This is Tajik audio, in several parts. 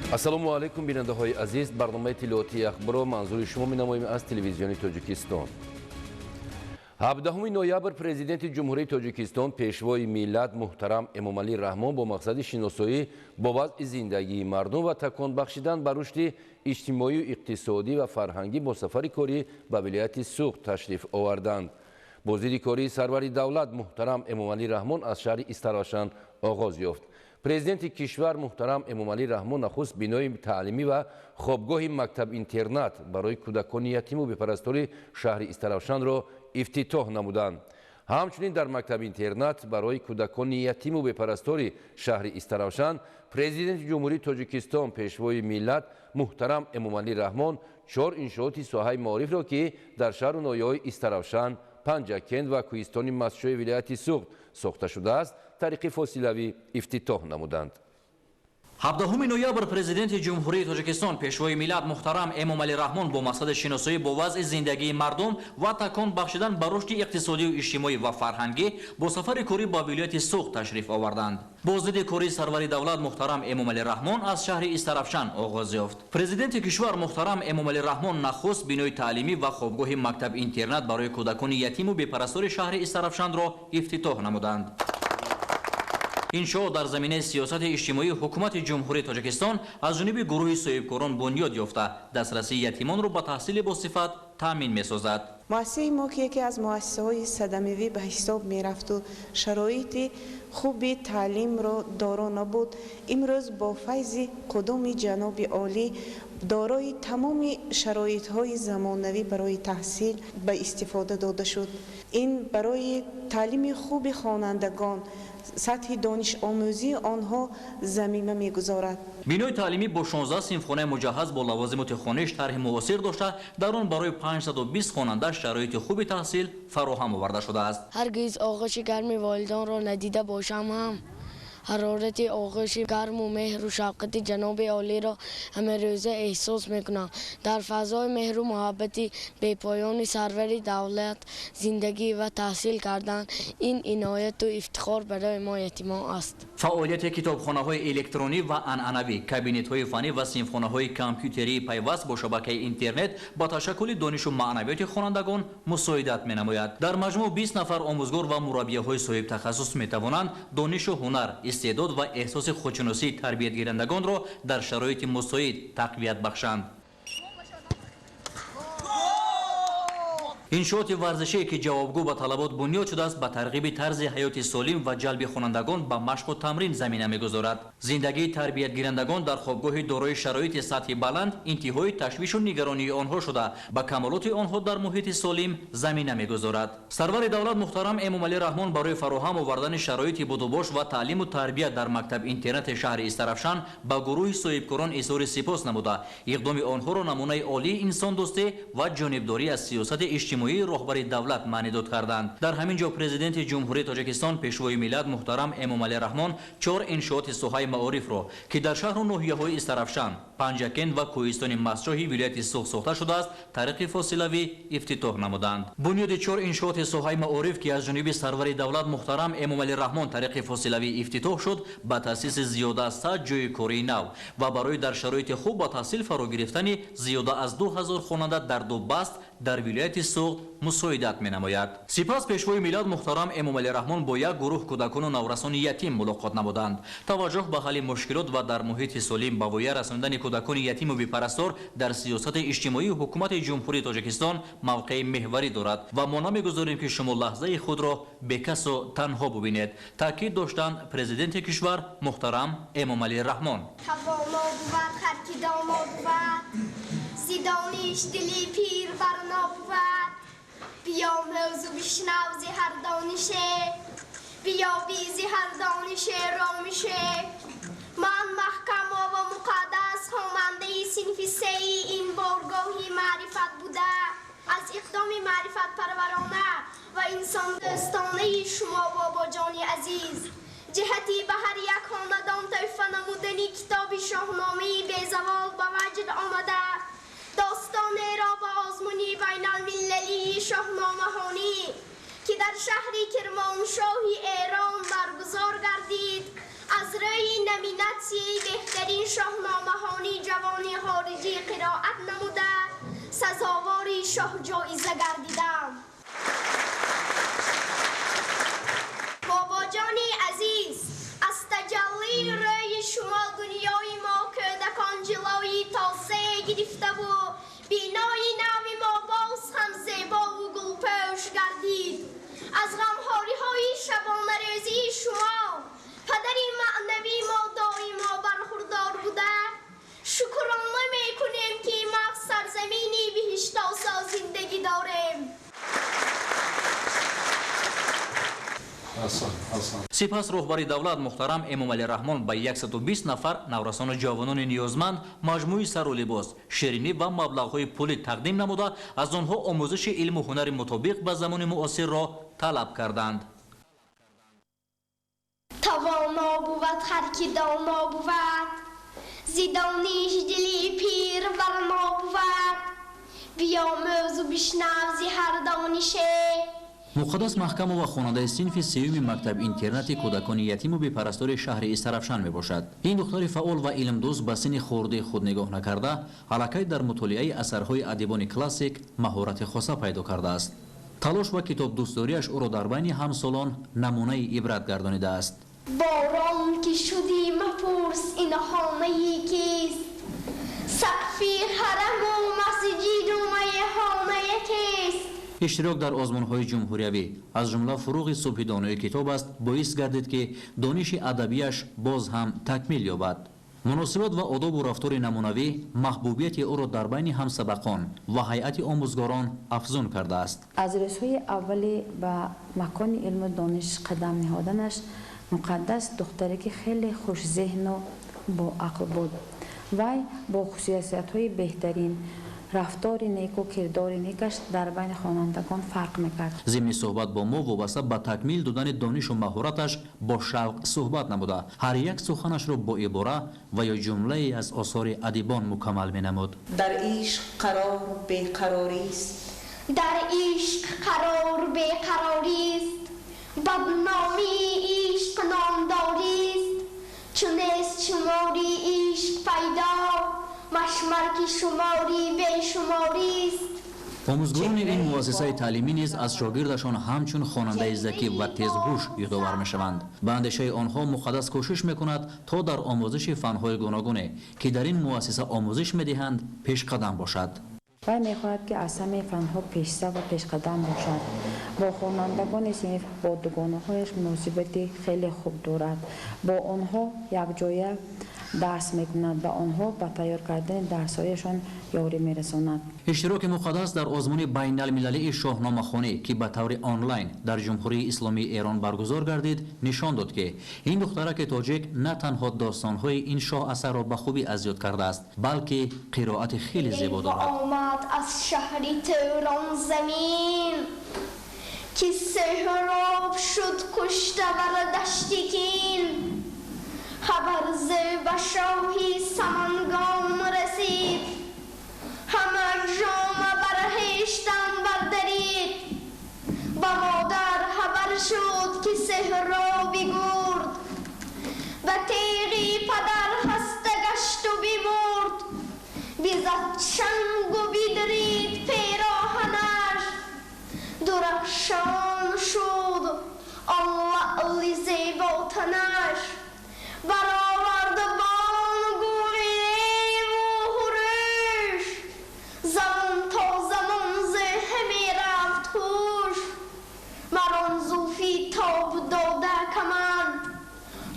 Ассалому алайкум, бинандаҳои азиз. Барномаи иттилоотии Ахборро манзури шумо менамоем аз Телевизиони Тоҷикистон. 17 ноябр Президенти Ҷумҳурии Тоҷикистон, Пешвои миллат муҳтарам Эмомалӣ Раҳмон бо мақсади шиносоӣ бо вазъи зиндагии мардум ва такон бахшидан ба рушди иҷтимоию иқтисодӣ ва фарҳангӣ бо сафари корӣ ба вилояти Суғд ташриф оварданд. Боздиди кории сарвари давлат муҳтарам Эмомалӣ Раҳмон аз шаҳри Истаравшан оғоз ёфт. Президенти кишвар муҳтарам Эмомалӣ Раҳмон нахуст бинои таълимӣ ва хобгоҳи мактаб-интернат барои кӯдакони ятиму бепарастори шаҳри Истаравшанро ифтитоҳ намуданд. Ҳамчунин дар мактаби-интернат барои кӯдакони ятиму бепарастори шаҳри Истаравшан Президенти Ҷумҳурии Тоҷикистон, Пешвои миллат муҳтарам Эмомалӣ Раҳмон чор иншооти соҳаи маорифро, ки дар шаҳру ноҳияҳои Истаравшан, Панҷакент ва Кӯҳистони Мастчои вилояти Суғд сохта шудааст, тариқи фосилавӣ ифтитоҳ намуданд. 17 ноябр Президенти Ҷумҳурии Тоҷикистон, Пешвои миллат муҳтарам Эмомалӣ Раҳмон бо мақсади шиносоӣ бо вазъи зиндагии мардум ва такон бахшидан ба рушди иқтисодию иҷтимоӣ ва фарҳангӣ бо сафари корӣ ба вилояти Суғд ташриф оварданд. Боздиди кории сарвари давлат муҳтарам Эмомалӣ Раҳмон аз шаҳри Истаравшан оғоз ёфт. Президенти кишвар муҳтарам Эмомалӣ Раҳмон нахуст бинои таълимӣ ва хобгоҳи мактаб-интернат барои кӯдакони ятиму бепарастори шаҳри Истаравшанро ифтитоҳ намуданд. Иншоот дар заминаи сиёсати иҷтимоии Ҳукумати Ҷумҳурии Тоҷикистон аз ҷониби гурӯҳи соҳибкорон бунёд ёфта, дастрасии ятимонро ба таҳсили босифат таъмин месозад. Муассисаи мо, ки яке аз муассисаҳои садамавӣ ба ҳисоб мерафту шароити хуби таълимро доро набуд, имрӯз бо файзи қудуми ҷаноби олӣ дорои тамоми шароитҳои замонавӣ барои таҳсил ба истифода дода шуд. Ин барои таълими хуби хонандагон, сатҳи донишомӯзии онҳо замима мегузорад. Бинои таълимӣ бо 16 синфхонаи муҷаҳҳаз бо лавозимоти хониш тарҳи муосир дошта, дар он барои 520 хонанда шароити хуби таҳсил фароҳам оварда шудааст. Ҳаргиз оғӯши гарми волидонро надида бошам ҳам, ҳарорати оғӯши гарму меҳру шафқати ҷаноби олиро ҳамарӯза эҳсос мекунам. Дар фазои меҳру муҳаббати бепоёни сарвари давлат зиндагӣ ва таҳсил кардан ин инояту ифтихор барои мо ятимон аст. Фаъолияти китобхонаҳои электронӣ ва анъанавӣ, кабинетҳои фаннӣ ва синфхонаҳои компютерии пайваст бо шабакаи интернет ба ташаккули донишу маънавиёти хонандагон мусоидат менамояд. Дар маҷмӯъ 20 нафар омӯзгор ва мураббияҳои соҳибтахассус метавонанд донишу ҳунар, истеъдод ва эҳсоси худшиносии тарбиятгирандагонро дар шароити мусоид тақвият бахшанд. Иншооти варзишие, ки ҷавобгӯ ба талабот бунёд шудааст, ба тарғиби тарзи ҳаёти солим ва ҷалби хонандагон ба машқу тамрин замина мегузорад. Зиндагии тарбиятгирандагон дар хобгоҳи дорои шароити сатҳи баланд интиҳои ташвишу нигаронии онҳо шуда, ба камолоти онҳо дар муҳити солим замина мегузорад. Сарвари давлат муҳтарам Эмомалӣ Раҳмон барои фароҳам овардани шароити будубош ва таълиму тарбия дар мактаб-интернати шаҳри Истаравшан ба гурӯҳи соҳибкорон изҳори сипос намуда, иқдоми онҳоро намунаи олии инсондӯстӣ ва ҷонибдорӣ аз сиёсати иҷтимоии роҳбари давлат маънидод карданд. Дар ҳамин ҷо Президенти Ҷумҳурии Тоҷикистон, Пешвои миллат муҳтарам Эмомалӣ Раҳмон чор иншооти соҳаи маорифро, ки дар шаҳру ноҳияҳои Истаравшан, Панҷакент ва Кӯҳистони Мастчоҳи вилояти Суғд сохта шудааст, тариқи фосилавӣ ифтитоҳ намуданд. Бунёди чор иншооти соҳаи маориф, ки аз ҷониби сарвари давлат муҳтарам Эмомалӣ Раҳмон тариқи фосилавӣ ифтитоҳ шуд, ба таъсиси зиёда аз 100 ҷойи кории нав ва барои дар шароити хуб ба таҳсил фаро гирифтани зиёда аз 2000 хонанда дар ду баст дар вилояти Суғд мусоидат менамояд. Сипас Пешвои миллат муҳтарам Эмомалӣ Раҳмон бо як гурӯҳ кӯдакону наврасони ятим мулоқот намуданд. Таваҷҷӯҳ ба ҳалли мушкилот ва дар муҳити солим ба воя расондани кӯдакони ятиму бепарастор дар сиёсати иҷтимоии Ҳукумати Ҷумҳурии Тоҷикистон мавқеи меҳварӣ дорад ва мо намегузорем, ки шумо лаҳзаи худро бекасу танҳо бубинед, таъкид доштанд Президенти кишвар муҳтарам Эмомалӣ Раҳмон. Тавоно бувад ҳар ки доно бувад, зи дониш дили пир барно бувад. Биёмӯзу бишнав зи ҳар донише, биёбӣ зи ҳар донише ромише. Ман маҳкамо ва муқаддас хонандаи синфи сеи ин боргоҳи маърифат буда, аз иқдоми маърифатпарварона ва инсондӯстонаи шумо, бобоҷони азиз, ҷиҳати ба ҳар як хонадон тӯҳфа намудани китоби Шоҳномаи безавол ба ваҷд омада, достонеро ба озмуни байналмилалии шоҳномахонӣ, ки дар шаҳри Кирмоншоҳи Эрон баргузор гардид, аз рӯи номинатсия Номинатсияи беҳтарин шоҳномахонии ҷавони хориҷӣ қироат намуда, сазовори шоҳҷоиза гардидам. Бобоҷони азиз, аз таҷаллии рӯи шумо дунёи мо кӯдакон ҷилои тоза гирифтаву бинои нави мо боз ҳам зебову гулпӯш гардид. Аз ғамхориҳои шабонарӯзии шумо падари маънавии мо доимо бархурдор буда, шукрона мекунем, ки мо сарзамини биҳиштосо зиндагӣ дорем. Сипас роҳбари давлат муҳтарам Эмомалӣ Раҳмон ба 120 нафар наврасону ҷавонони ниёзманд маҷмӯи сару либос, ширинӣ ва маблағҳои пулӣ тақдим намуда, аз онҳо омӯзиши илму ҳунари мутобиқ ба замони муосирро талаб карданд. Тавоно бувад ҳар ки доно бувад, зи дониш дили пир барно бувад, биёмӯзу бишнав зи ҳар донише. Муқаддас Маҳкамова хонандаи синфи сеюми мактаб-интернати кӯдакони ятиму бепарастори шаҳри Истаравшан мебошад. Ин духтари фаъол ва илмдӯст ба синни хурдии худ нигоҳ накарда, аллакай дар мутолиаи асарҳои адибони классик маҳорати хоса пайдо кардааст. Талош ва китобдӯстдориаш ӯро дар байни ҳамсолон намунаи ибрат гардонидааст. Борон ки шудӣ мапурс ин хонаи кист, сақфи ҳараму масҷиду майхонаи кист. Иштирок дар озмунҳои ҷумҳуриявӣ, аз ҷумла фуруғи субҳи донои китоб аст, боис гардид, ки дониши адабияш боз ҳам такмил ёбад. Муносибат ва одобу рафтори намунавӣ маҳбубияти ӯро дар байни ҳамсабақон ва ҳайати омӯзгорон афзун кардааст. Аз рӯзҳои аввали ба макони илму дониш қадам ниҳоданаш Муқаддас духтаре ки хеле хушзеҳну боақл буд. Вай бо хусусиятҳои беҳтарин, рафтори неку кирдори некаш дар байни хонандагон фарқ мекард. Зимни суҳбат бо мо вобаста ба такмил додани донишу маҳораташ бо шавқ суҳбат намуда, ҳар як суханашро бо ибора ва ё ҷумлае аз осори адибон мукаммал менамуд. Дар ишқ қарор беқарорист, дар ишқ қарор беқарорист, бадномии ишқ номдорист, чун нест шумори ишқ пайдо, машмарки шумори бешуморист. Омӯзгорони ин муассисаи таълимӣ низ аз шогирдашон ҳамчун хонандаи закӣ ва тезҳуш ёдовар мешаванд. Ба андешаи онҳо Муқаддас кӯшиш мекунад, то дар омӯзиши фанҳои гуногуне, ки дар ин муассиса омӯзиш медиҳанд, пешқадам бошад. Вай мехоҳад, ки аз ҳамаи фанҳо пешсаф ва пешқадам бошад. Бо хонандагони синф, бо дугонаҳояш муносибати хеле хуб дорад. Бо онҳо якҷоя дарс мекунад ва онҳо ба тайёр кардани дарсҳояшон ёрӣ мерасонад. Иштироки Муқаддас дар озмуни байналмилалии шоҳномахонӣ, ки ба таври онлайн дар Ҷумҳурии Исломии Эрон баргузор гардид, нишон дод, ки ин духтараки тоҷик на танҳо достонҳои ин шоҳасарро ба хубӣ аз ёд кардааст, балки қироати хеле зебо дорад. Омад аз шаҳри Турон замин, ки сеҳроб шуд кушта бар дашти кин, хабар зе ба шоҳи Самангон расид, ҳама ҷома бар хештан бардарид, ба модар хабар шуд, ки сеҳроби гурд, ба теғи падар хаста гашту бимурд, бизад чангу бидрид пероҳанаш, дурахшон шуд он лаъли зеботанаш, баровард бонгу ғиреву ҳурӯш, замон то замон зеҳе мерафт ҳуш, мар он зулфи тоб дода каманд,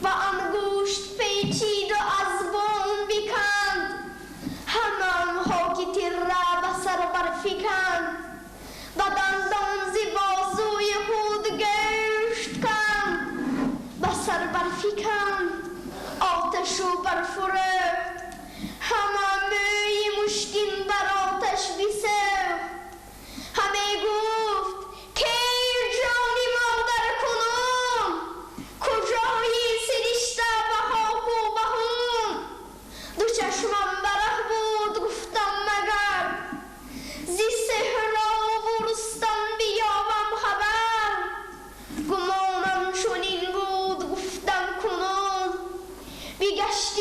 ва ангушт печиду аз бом биканд, ҳамам хоки тирра ба сар барфиканд, ба дандон зи бозуи худ гӯшт канд, ба сар барфиканд, оташу барфурӯхт, ҳама мӯи мушкин бар оташ бисӯхт. Ҳаме гуфт: кей ҷони модар кунун, куҷои сиришта ба хоку ба хун? Ду чашмам барах буд, гуфтам магар зи сеҳрову Рустам биёбам хабар, гумонам чунин буд, гуфтам кунун. Бигашти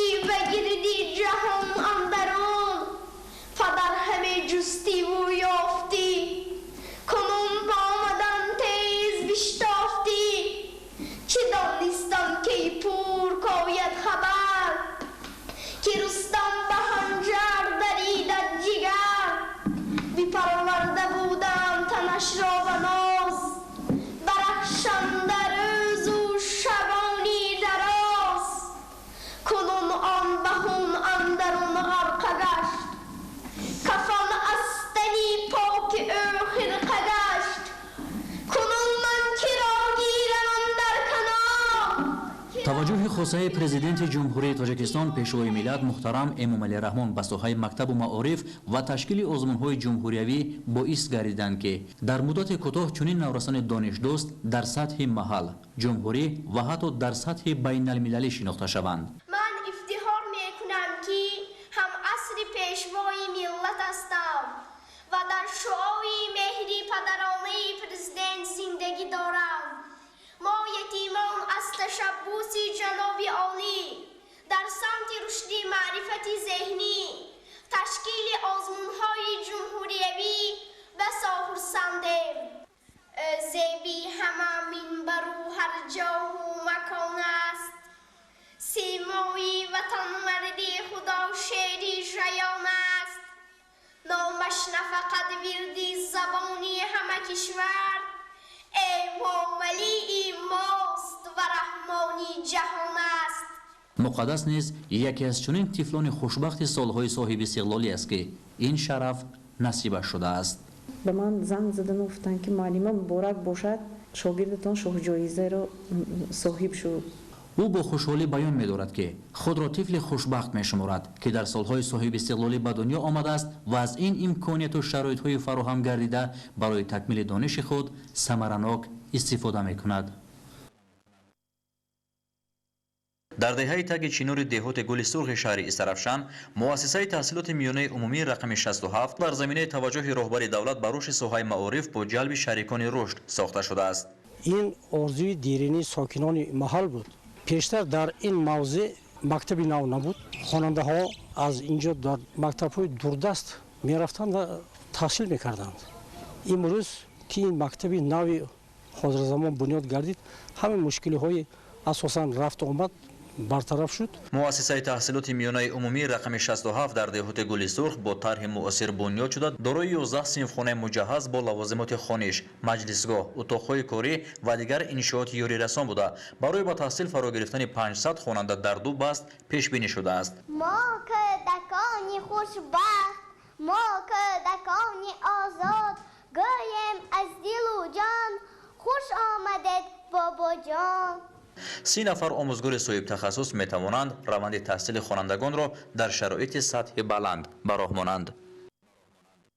Таваҷҷӯҳи хосаи Президенти Ҷумҳурии Тоҷикистон, Пешвои миллат муҳтарам Эмомалӣ Раҳмон ба соҳаи мактабу маориф ва ташкили озмунҳои ҷумҳуриявӣ боис гардиданд, ки дар муддати кӯтоҳ чунин наврасони донишдӯст дар сатҳи маҳал, ҷумҳурӣ ва ҳатто дар сатҳи байналмилалӣ шинохта шаванд. Ман ифтихор мекунам, ки ҳамасри Пешвои миллат ҳастам ва дар шуои меҳри падаронаи президент зиндагӣ дорам. Мо ятимон аз ташаббуси ҷаноби олӣ дар самти рушди маърифати зеҳнӣ, ташкили озмунҳои ҷумҳуриявӣ басо хурсандем. Зеби ҳама минбару ҳар ҷоҳу макон аст. Симои ватанмарди худо шери жаён аст. Номаш нафақат вирди забони ҳама кишвар, Эмомалии мост ва раҳмони ҷаҳон аст. Муқаддас низ яке аз чунин тифлони хушбахти солҳои соҳиби истиқлолӣ аст, ки ин шараф насибаш шудааст. Ба ман занг задану гуфтанд, ки муаллима, муборак бошад, шогирдатон шоҳҷоизаро соҳиб шуд. Ӯ бо хушҳолӣ баён медорад, ки худро тифли хушбахт мешуморад, ки дар солҳои соҳиби истиқлолӣ ба дунё омадааст ва аз ин имконияту шароитҳои фароҳам гардида барои такмили дониши худ самаранок истифода мекунад. Дар деҳаи Таги Чинори деҳоти Гули Сурхи шаҳри Истарафшан муассисаи таҳсилоти миёнаи умумии рақами 67 дар заминаи таваҷҷӯҳи роҳбари давлат ба рушди соҳаи маориф бо ҷалби шарикони рушд сохта шудааст. Ин орзуи дерини сокинони маҳал буд. Пештар дар ин мавзеъ мактаби нав набуд. Хонандаҳо аз инҷо дар мактабҳои дурдаст мерафтанд ва таҳсил мекарданд. Имрӯз ки ин мактаби нави ҳозиразамон бунёд гардид, ҳамаи мушкилиҳои асосан рафту омад бартараф шуд. Муассисаи таҳсилоти миёнаи умумии рақами 67 дар деҳоти Гули Сурх бо тарҳи муосир бунёд шуда, дорои 11 синфхонаи муҷаҳҳаз бо лавозимоти хониш, маҷлисгоҳ, утоқҳои корӣ ва дигар иншооти ёрирасон буда, барои ба таҳсил фаро гирифтани 500 хонанда дар ду баст пешбинӣ шудааст. Мо кӯдакони хушбахт, мо кӯдакони озод, гӯем аз дилу ҷон хуш омадед, бобоҷон. 30 нафар омӯзгори соҳибтахассус метавонанд раванди таҳсили хонандагонро дар шароити сатҳи баланд ба роҳ монанд.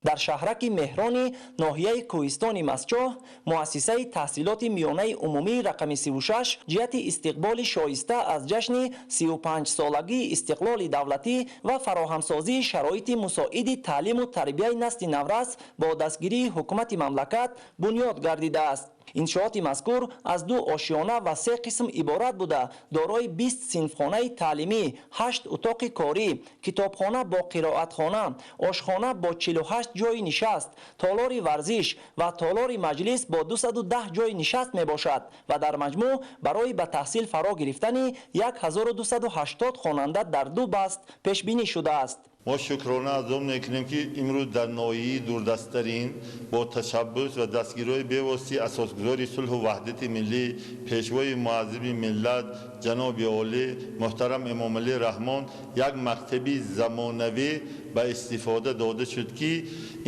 Дар шаҳраки Меҳрони ноҳияи Кӯҳистони Мастчоҳ муассисаи таҳсилоти миёнаи умумии рақами 36 ҷиҳати истиқболи шоиста аз ҷашни 35-солагии истиқлоли давлатӣ ва фароҳамсозии шароити мусоиди таълиму тарбияи насли наврас бо дастгирии ҳукумати мамлакат бунёд гардидааст. Иншооти мазкур аз ду ошёна ва се қисм иборат буда, дорои 20 синфхонаи таълимӣ, 8 утоқи корӣ, китобхона бо қироатхона, ошхона бо 48 ҷойи нишаст, толори варзиш ва толори маҷлис бо 210 ҷойи нишаст мебошад ва дар маҷмӯъ барои ба таҳсил фаро гирифтани 1280 хонанда дар ду баст пешбинӣ шудааст. Мо шукрона аз он мекунем, ки имрӯз дар ноҳияи дурдасттарин бо ташаббус ва дастгириҳои бевоситаи асосгузори сулҳу ваҳдати миллӣ, Пешвои муаззами миллат ҷаноби олӣ муҳтарам Эмомалӣ Раҳмон як мактаби замонавӣ ба истифода дода шуд, ки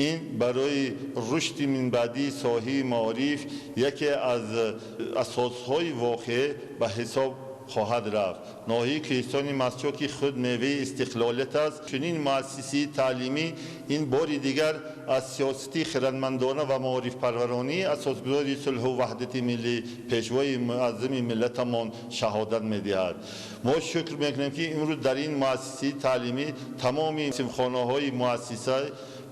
ин барои рушди минбаъдии соҳаи маориф яке аз асосҳои воқеӣ ба ҳисоб хоҳад рафт. Ноҳияи Кӯҳистони Мастчоҳ, ки худ меваи истиқлолият аст, чунин муассисаи таълимӣ ин бори дигар аз сиёсати хирадмандона ва маорифпарваронии асосгузори сулҳу ваҳдати миллӣ, Пешвои муаззами миллатамон шаҳодат медиҳад. Мо шукр мекунем, ки имрӯз дар ин муассисаи таълимӣ тамоми синфхонаҳои муассиса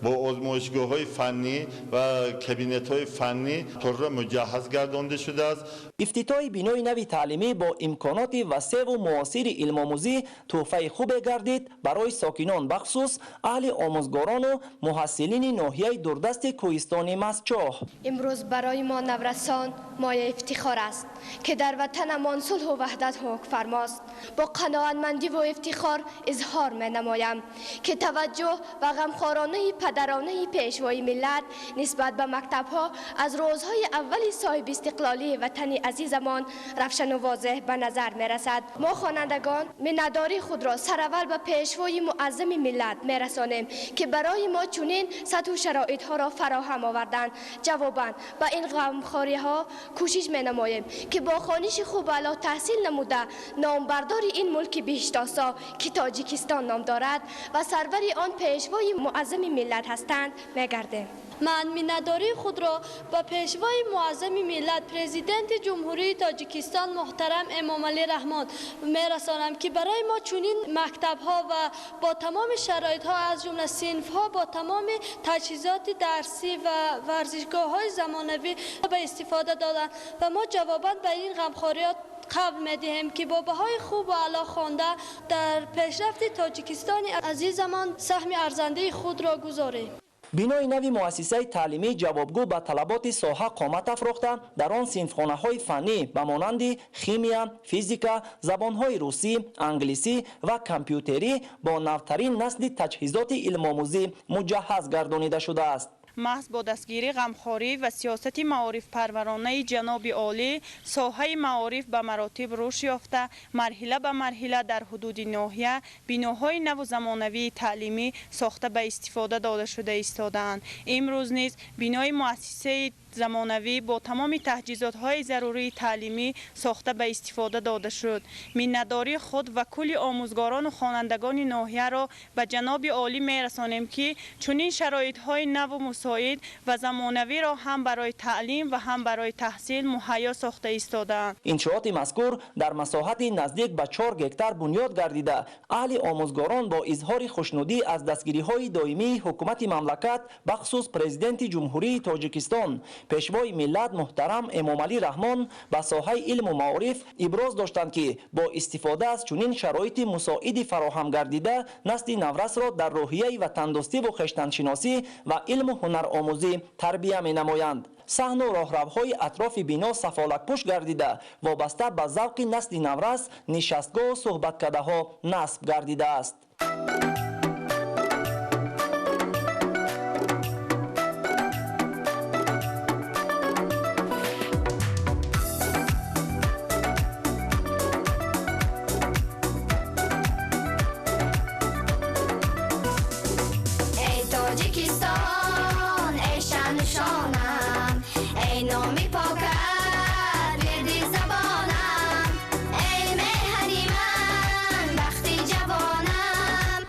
бо озмоишгоҳҳои фаннӣ ва кабинетҳои фаннӣ пурра муҷаҳҳаз гардонда шудааст. Ифтитоҳи бинои нави таълимӣ бо имконоти васеъву муосири илмомӯзӣ тӯҳфаи хубе гардид барои сокинон, бахусус аҳли омӯзгорону муҳассилини ноҳияи дурдасти Кӯҳистони Мастчоҳ. Имрӯз барои мо наврасон мояи ифтихор аст, ки дар ватанамон сулҳу ваҳдат ҳукмфармост. Бо қаноатмандиву ифтихор изҳор менамоям, ки таваҷҷӯҳ ва ғамхоронаи падаронаи пешвои миллат нисбат ба мактабҳо аз рӯзҳои аввали соҳибистиқлолии ватани азизамон равшану возеҳ ба назар мерасад. Мо хонандагон миннатдории худро сараввал ба пешвои муаззами миллат мерасонем, ки барои мо чунин сатҳу шароитҳоро фароҳам оварданд. Ҷавобан ба ин ғамхориҳо кӯшиш менамоем, ки бо хониши хуб аъло таҳсил намуда номбардори ин мулки биҳиштосо, ки Тоҷикистон ном дорад ва сарвари он пешвои муаззами миллат ҳастанд, мегардем. Ман миннатдории худро ба пешвои муаззами миллат, президенти Ҷумҳурии Тоҷикистон муҳтарам Эмомалӣ Раҳмон мерасонам, ки барои мо чунин мактабҳо ва бо тамоми шароитҳо, аз ҷумла синфҳо бо тамоми таҷҳизоти дарсӣ ва варзишгоҳҳои замонавӣ ба истифода доданд ва мо ҷавобан ба ин ғамхориёт қавл медиҳем, ки бо баҳои хуб ва аъло хонда дар пешрафти Тоҷикистони азизамон саҳми арзандаи худро гузорем. Бинои нави муассисаи таълимӣ ҷавобгӯ ба талаботи соҳа қомат афрохта, дар он синфхонаҳои фаннӣ ба монанди химия, физика, забонҳои русӣ, англисӣ ва компютерӣ бо навтарин насли таҷҳизоти илмомӯзӣ муҷаҳҳаз гардонида шудааст. Маҳз бо дастгирӣ, ғамхорӣ ва сиёсати маорифпарваронаи ҷаноби олӣ соҳаи маориф ба маротиб рушд ёфта, марҳила ба марҳила дар ҳудуди ноҳия биноҳои наву замонавии таълимӣ сохта ба истифода дода шуда истодаанд. Имрӯз низ бинои муассисаи замонавӣ бо тамоми таҷҳизотҳои зарурии таълимӣ сохта ба истифода дода шуд. Миннатдории худ ва кулли омӯзгорону хонандагони ноҳияро ба ҷаноби олӣ мерасонем, ки чунин шароитҳои наву мусоид ва замонавиро ҳам барои таълим ва ҳам барои таҳсил муҳайё сохта истодаанд. Иншооти мазкур дар масоҳати наздик ба 4 гектар бунёд гардида, аҳли омӯзгорон бо изҳори хушнудӣ аз дастгириҳои доимии ҳукумати мамлакат, бахусус президенти Ҷумҳурии Тоҷикистон, пешвои миллат муҳтарам Эмомалӣ Раҳмон ба соҳаи илму маориф иброз доштанд, ки бо истифода аз чунин шароити мусоиди фароҳам гардида насли наврасро дар рӯҳияи ватандӯстиву хештаншиносӣ ва илму ҳунаромӯзӣ тарбия менамоянд. Саҳну роҳравҳои атрофи бино сафолакпӯш гардида, вобаста ба завқи насли наврас нишастгоҳу суҳбаткадаҳо насб гардидааст. Тоҷикистон, эй шану шонам, эй номи покат вирди забонам, эй меҳани ман, бахти ҷавонам,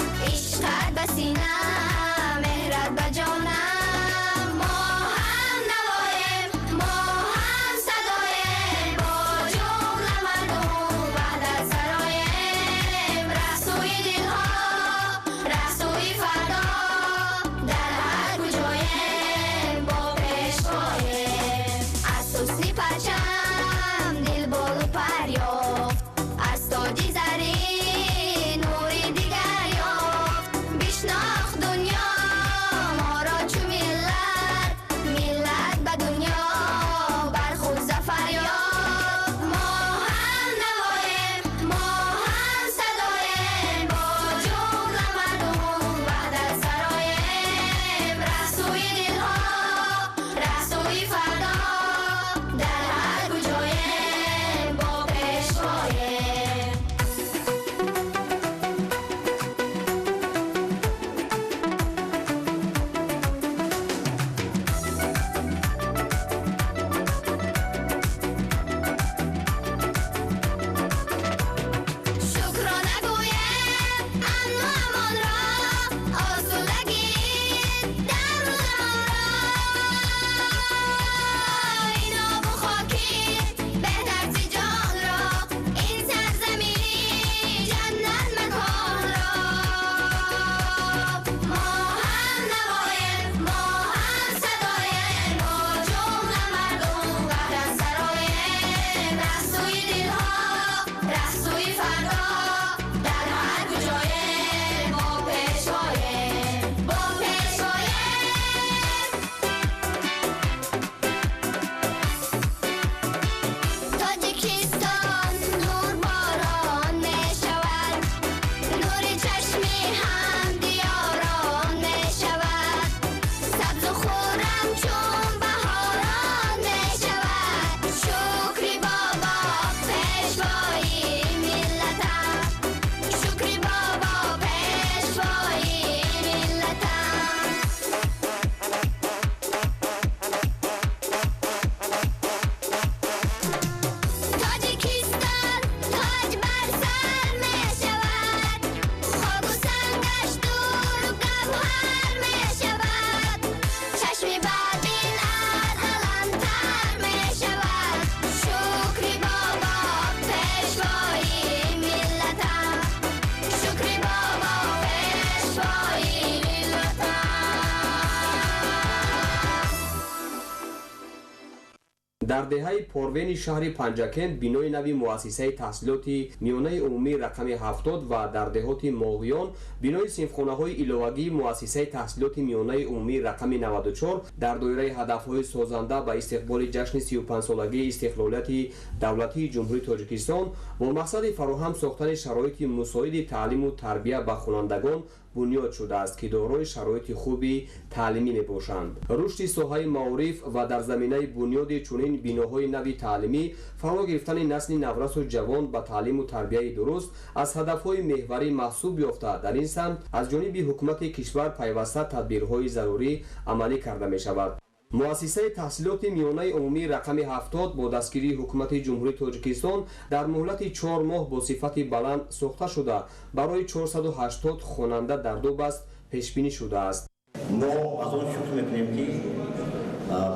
Дар деҳаи Порвени шаҳри Панҷакент бинои нави муассисаи таҳсилоти миёнаи умумии рақами 70 ва дар деҳоти Моғиён бинои синфхонаҳои иловагии муассисаи таҳсилоти миёнаи умумии рақами 94 дар доираи ҳадафҳои созанда ба истиқболи ҷашни 35-солагии истиқлолияти давлатии Ҷумҳурии Тоҷикистон бо мақсади фароҳам сохтани шароити мусоиди таълиму тарбия ба хонандагон бунёд шудааст, ки дорои шароити хуби таълимӣ мебошанд. Рушди соҳаи маориф ва дар заминаи бунёди чунин биноҳои нави таълимӣ фаро гирифтани насли наврасу ҷавон ба таълиму тарбияи дуруст аз ҳадафҳои меҳварӣ маҳсуб ёфта, дар ин самт аз ҷониби ҳукумати кишвар пайваста тадбирҳои зарурӣ амалӣ карда мешавад. Муассисаи таҳсилоти миёнаи умумии рақами 70 бо дастгирии ҳукумати Ҷумҳурии Тоҷикистон дар муҳлати 4 моҳ бо сифати баланд сохта шуда, барои 480 хонанда дар ду баст пешбинӣ шудааст. Мо аз он шукр мекунем, ки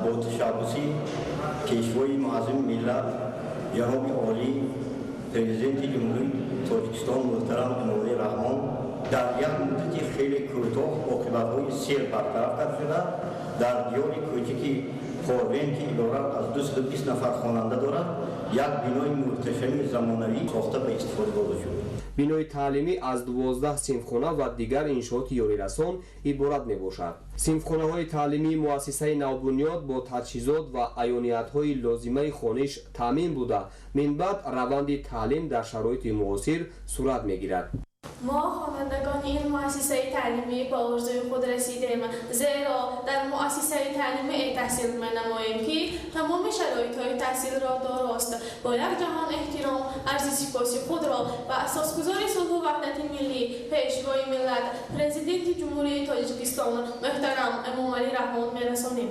бо ташаббуси Пешвои муаззами миллат, ҷаноби олӣ, Президенти Ҷумҳурии Тоҷикистон муҳтарам Эмомалӣ Раҳмон дар як муддати хеле кӯтоҳ оқибатҳои сел бартараф карда шуда, дар диёри кӯчаки Порвен, ки иборат аз 220 нафар хонанда дорад, як бинои муҳташами замонавӣ сохта ба истифода дода шуд. Бинои таълимӣ аз 12 синфхона ва дигар иншооти ёрирасон иборат мебошад. Синфхонаҳои таълимии муассисаи навбунёд бо таҷҳизот ва аёниятҳои лозимаи хониш таъмин буда, минбаъд раванди таълим дар шароити муосир сурат мегирад. Мо, хонандагони ин муассисаи таълимӣ, ба орзуи худ расидем, зеро дар муассисаи таълимӣ таҳсил менамоем, ки тамоми шароитҳои таҳсилро дорост. Бо як ҷаҳон эҳтиром арзи сипоси худро ба асосгузори сулҳу ваҳдати миллӣ, Пешвои миллат, Президенти Ҷумҳурии Тоҷикистон муҳтарам Эмомалӣ Раҳмон мерасонем.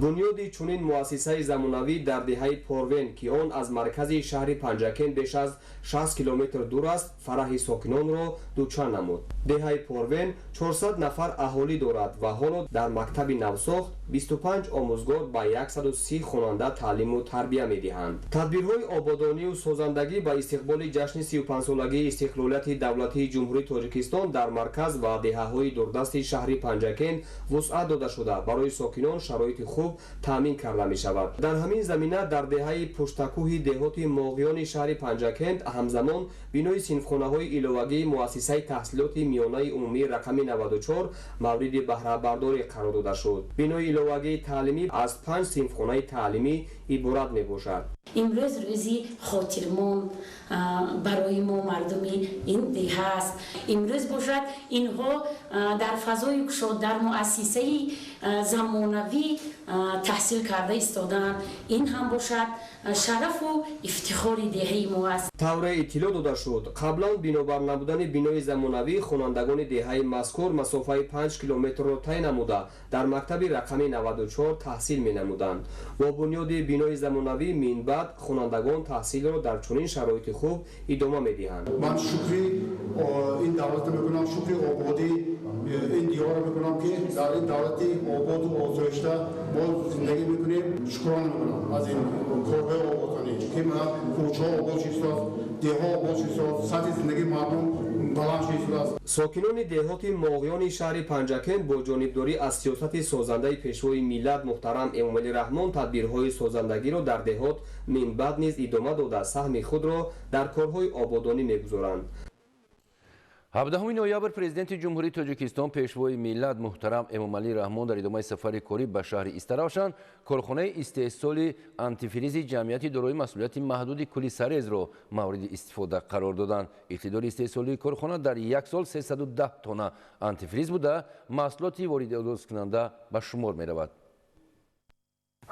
Бунёди чунин муассисаи замонавӣ дар деҳаи Порвен, ки он аз маркази шаҳри Панҷакент беш аз 60 километр дур аст, фараҳи сокинонро дучанд намуд. Деҳаи Порвен 400 нафар аҳолӣ дорад ва ҳоло дар мактаби навсохт 25 омӯзгор ба 130 хонанда таълиму тарбия медиҳанд. Тадбирҳои ободонию созандагӣ ба истиқболи ҷашни 35-солагии истиқлолияти давлатии Ҷумҳурии Тоҷикистон дар марказ ва деҳаҳои дурдасти шаҳри Панҷакент вусъат дода шуда, барои сокинон шароити хуб таъмин карда мешавад. Дар ҳамин замина дар деҳаи Пуштакӯҳи деҳоти Моғиёни шаҳри Панҷакент ҳамзамон бинои синфхонаҳои иловагии муассисаи таҳсилоти миёнаи умумии рақами 94 мавриди баҳрабардорӣ қарор дода шуд. Бинои иловагии таълимӣ аз 5 синфхонаи таълимӣ иборат мебошад. Имрӯз рӯзи хотирмон барои мо, мардуми ин деҳа аст. Имрӯз бошад, инҳо дар фазои кушод, дар муассисаи замонавӣ таҳсил карда истодаанд. Ин ҳам бошад, шарафу ифтихори деҳаи мо аст. Тавре иттилоъ дода шуд, қаблан бинобар набудани бинои замонавӣ хонандагони деҳаи мазкур масофаи 5 километрро тай намуда, дар мактаби рақами 94 таҳсил менамуданд. Бо бунёди бинои замонавӣ минбаъд хонандагон таҳсилро дар чунин шароити хуб идома медиҳанд. Ман шукри ин давлатро мекунам, шукри ободии ин диёрро мекунам, ки дар ин давлати ободу осоишта мо зиндагӣ мекунем. Шукрона мекунам аз ин корҳои ободкунӣ, ки кӯчаҳо обод шудааст, деҳҳо обод шудааст, сатҳи зиндагии мардум баланд шудааст. Сокинони деҳоти Моғиёни шаҳри Панҷакент бо ҷонибдорӣ аз сиёсати созандаи Пешвои миллат муҳтарам Эмомалӣ Раҳмон тадбирҳои созандагиро дар деҳот минбаъд низ идома дода, саҳми худро дар корҳои ободонӣ мегузоранд. 17 ноябр Президенти Ҷумҳурии Тоҷикистон, Пешвои миллат муҳтарам Эмомалӣ Раҳмон дар идомаи сафари корӣ ба шаҳри Истаравшан корхонаи истеҳсоли антифризи ҷамъияти дорои масъулияти маҳдуди Кӯли Сарезро мавриди истифода қарор доданд. Иқтидори истеҳсолии корхона дар як сол 310 тонна антифриз буда, маҳсулоти воридоткунанда ба шумор меравад.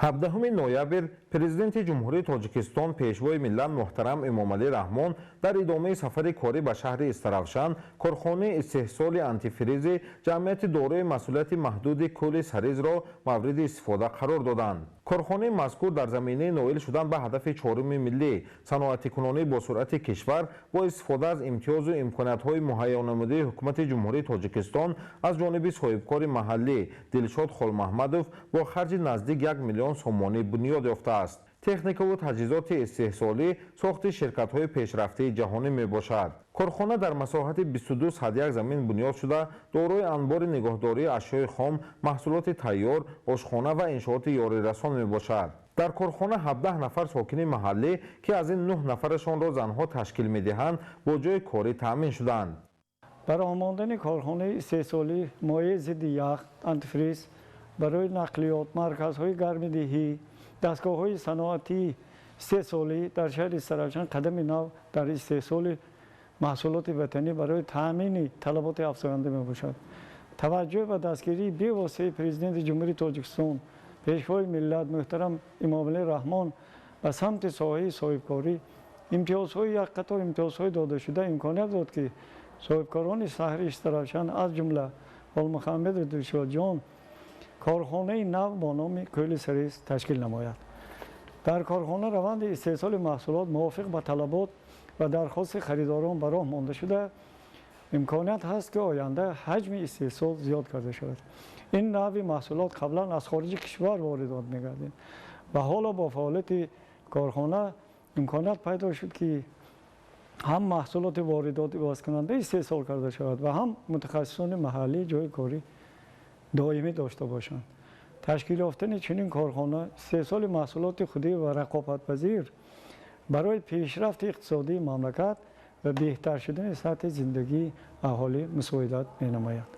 17 ноябр Президенти Ҷумҳурии Тоҷикистон, Пешвои миллат муҳтарам Эмомалӣ Раҳмон дар идомаи сафари корӣ ба шаҳри Истаравшан корхонаи истеҳсоли антифризи ҷамъияти дорои масъулияти маҳдуди Кӯли Сарезро мавриди истифода қарор доданд. Корхонаи мазкур дар заминаи ноил шудан ба ҳадафи чоруми миллӣ, саноатикунонӣ бо суръати кишвар бо истифода аз имтиёзу имкониятҳои муҳайё намудаи ҳукумати Ҷумҳурии Тоҷикистон аз ҷониби соҳибкори маҳаллӣ Дилшод Холмаҳмадов бо харҷи наздик 1 миллион сомонӣ бунёд ёфтааст. Техникаву таҷҳизоти истеҳсолӣ сохти ширкатҳои пешрафтаи ҷаҳонӣ мебошад. Корхона дар масоҳати 22,1 замин бунёд шуда, дорои анбори нигоҳдории ашёи хом, маҳсулоти тайёр, ошхона ва иншооти ёрирасон мебошад. Дар корхона 17 нафар сокини маҳаллӣ, ки аз ин 9 нафарашонро занҳо ташкил медиҳанд, бо ҷои корӣ таъмин шуданд. Барои мондани корхонаи истеҳсолии моеъи зидди ях, антифриз барои нақлиёт, марказҳои гармидиҳӣ, дастгоҳҳои саноатии истеҳсолӣ дар шаҳри Истаравшан қадами нав дар истеҳсоли маҳсулоти ватанӣ барои таъмини талаботи афзоянда мебошад. Таваҷҷӯҳ ва дастгирии бевоситаи Президенти Ҷумҳурии Тоҷикистон, Пешвои миллат муҳтарам Эмомалӣ Раҳмон ба самти соҳаи соҳибкорӣ имтиёзҳои як қатор имтиёзҳои додашуда имконият дод, ки соҳибкорони шаҳри Истаравшан аз ҷумла Олмуҳаммеду Дилшодҷон корхонаи нав бо номи Кӯли Сарез ташкил намояд. Дар корхона раванди истеҳсоли маҳсулот мувофиқ ба талабот ва дархости харидорон ба роҳ монда шуда, имконият ҳаст, ки оянда ҳаҷми истеҳсол зиёд карда шавад. Ин навъи маҳсулот қаблан аз хориҷи кишвар воридот мегардид ва ҳоло бо фаъолияти корхона имконият пайдо шуд, ки ҳам маҳсулоти воридот ивазкунанда истеҳсол карда шавад ва ҳам мутахассисони маҳаллӣ ҷои корӣ доимӣ дошта бошанд. Ташкил ёфтани чунин корхона, истеҳсоли маҳсулоти худӣ ва рақобатпазир барои пешрафти иқтисодии мамлакат ва беҳтар шудани сатҳи зиндагии аҳолӣ мусоидат менамояд.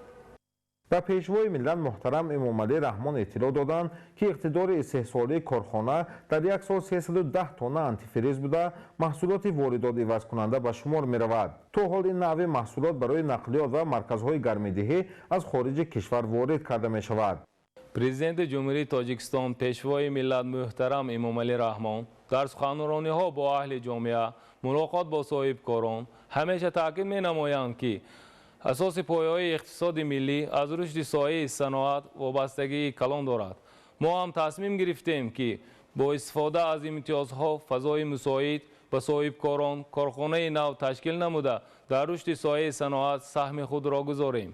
Ба Пешвои миллат муҳтарам Эмомалӣ Раҳмон иттилоъ доданд, ки иқтидори истеҳсолии корхона дар як сол 310 тонна антифриз буда, маҳсулоти воридот ивазкунанда ба шумор меравад. То ҳол ин навъи маҳсулот барои нақлиёт ва марказҳои гармидиҳӣ аз хориҷи кишвар ворид карда мешавад. Президенти Ҷумҳурии Тоҷикистон, Пешвои миллат муҳтарам Эмомалӣ Раҳмон дар суханрониҳо бо аҳли ҷомеа, мулоқот бо соҳибкорон ҳамеша таъкид менамоянд, ки асоси пояҳои иқтисоди миллӣ аз рушди соҳаи саноат вобастагии калон дорад. Мо ҳам тасмим гирифтем, ки бо истифода аз имтиёзҳо фазои мусоид ба соҳибкорон корхонаи нав ташкил намуда, дар рушди соҳаи саноат саҳми худро гузорем.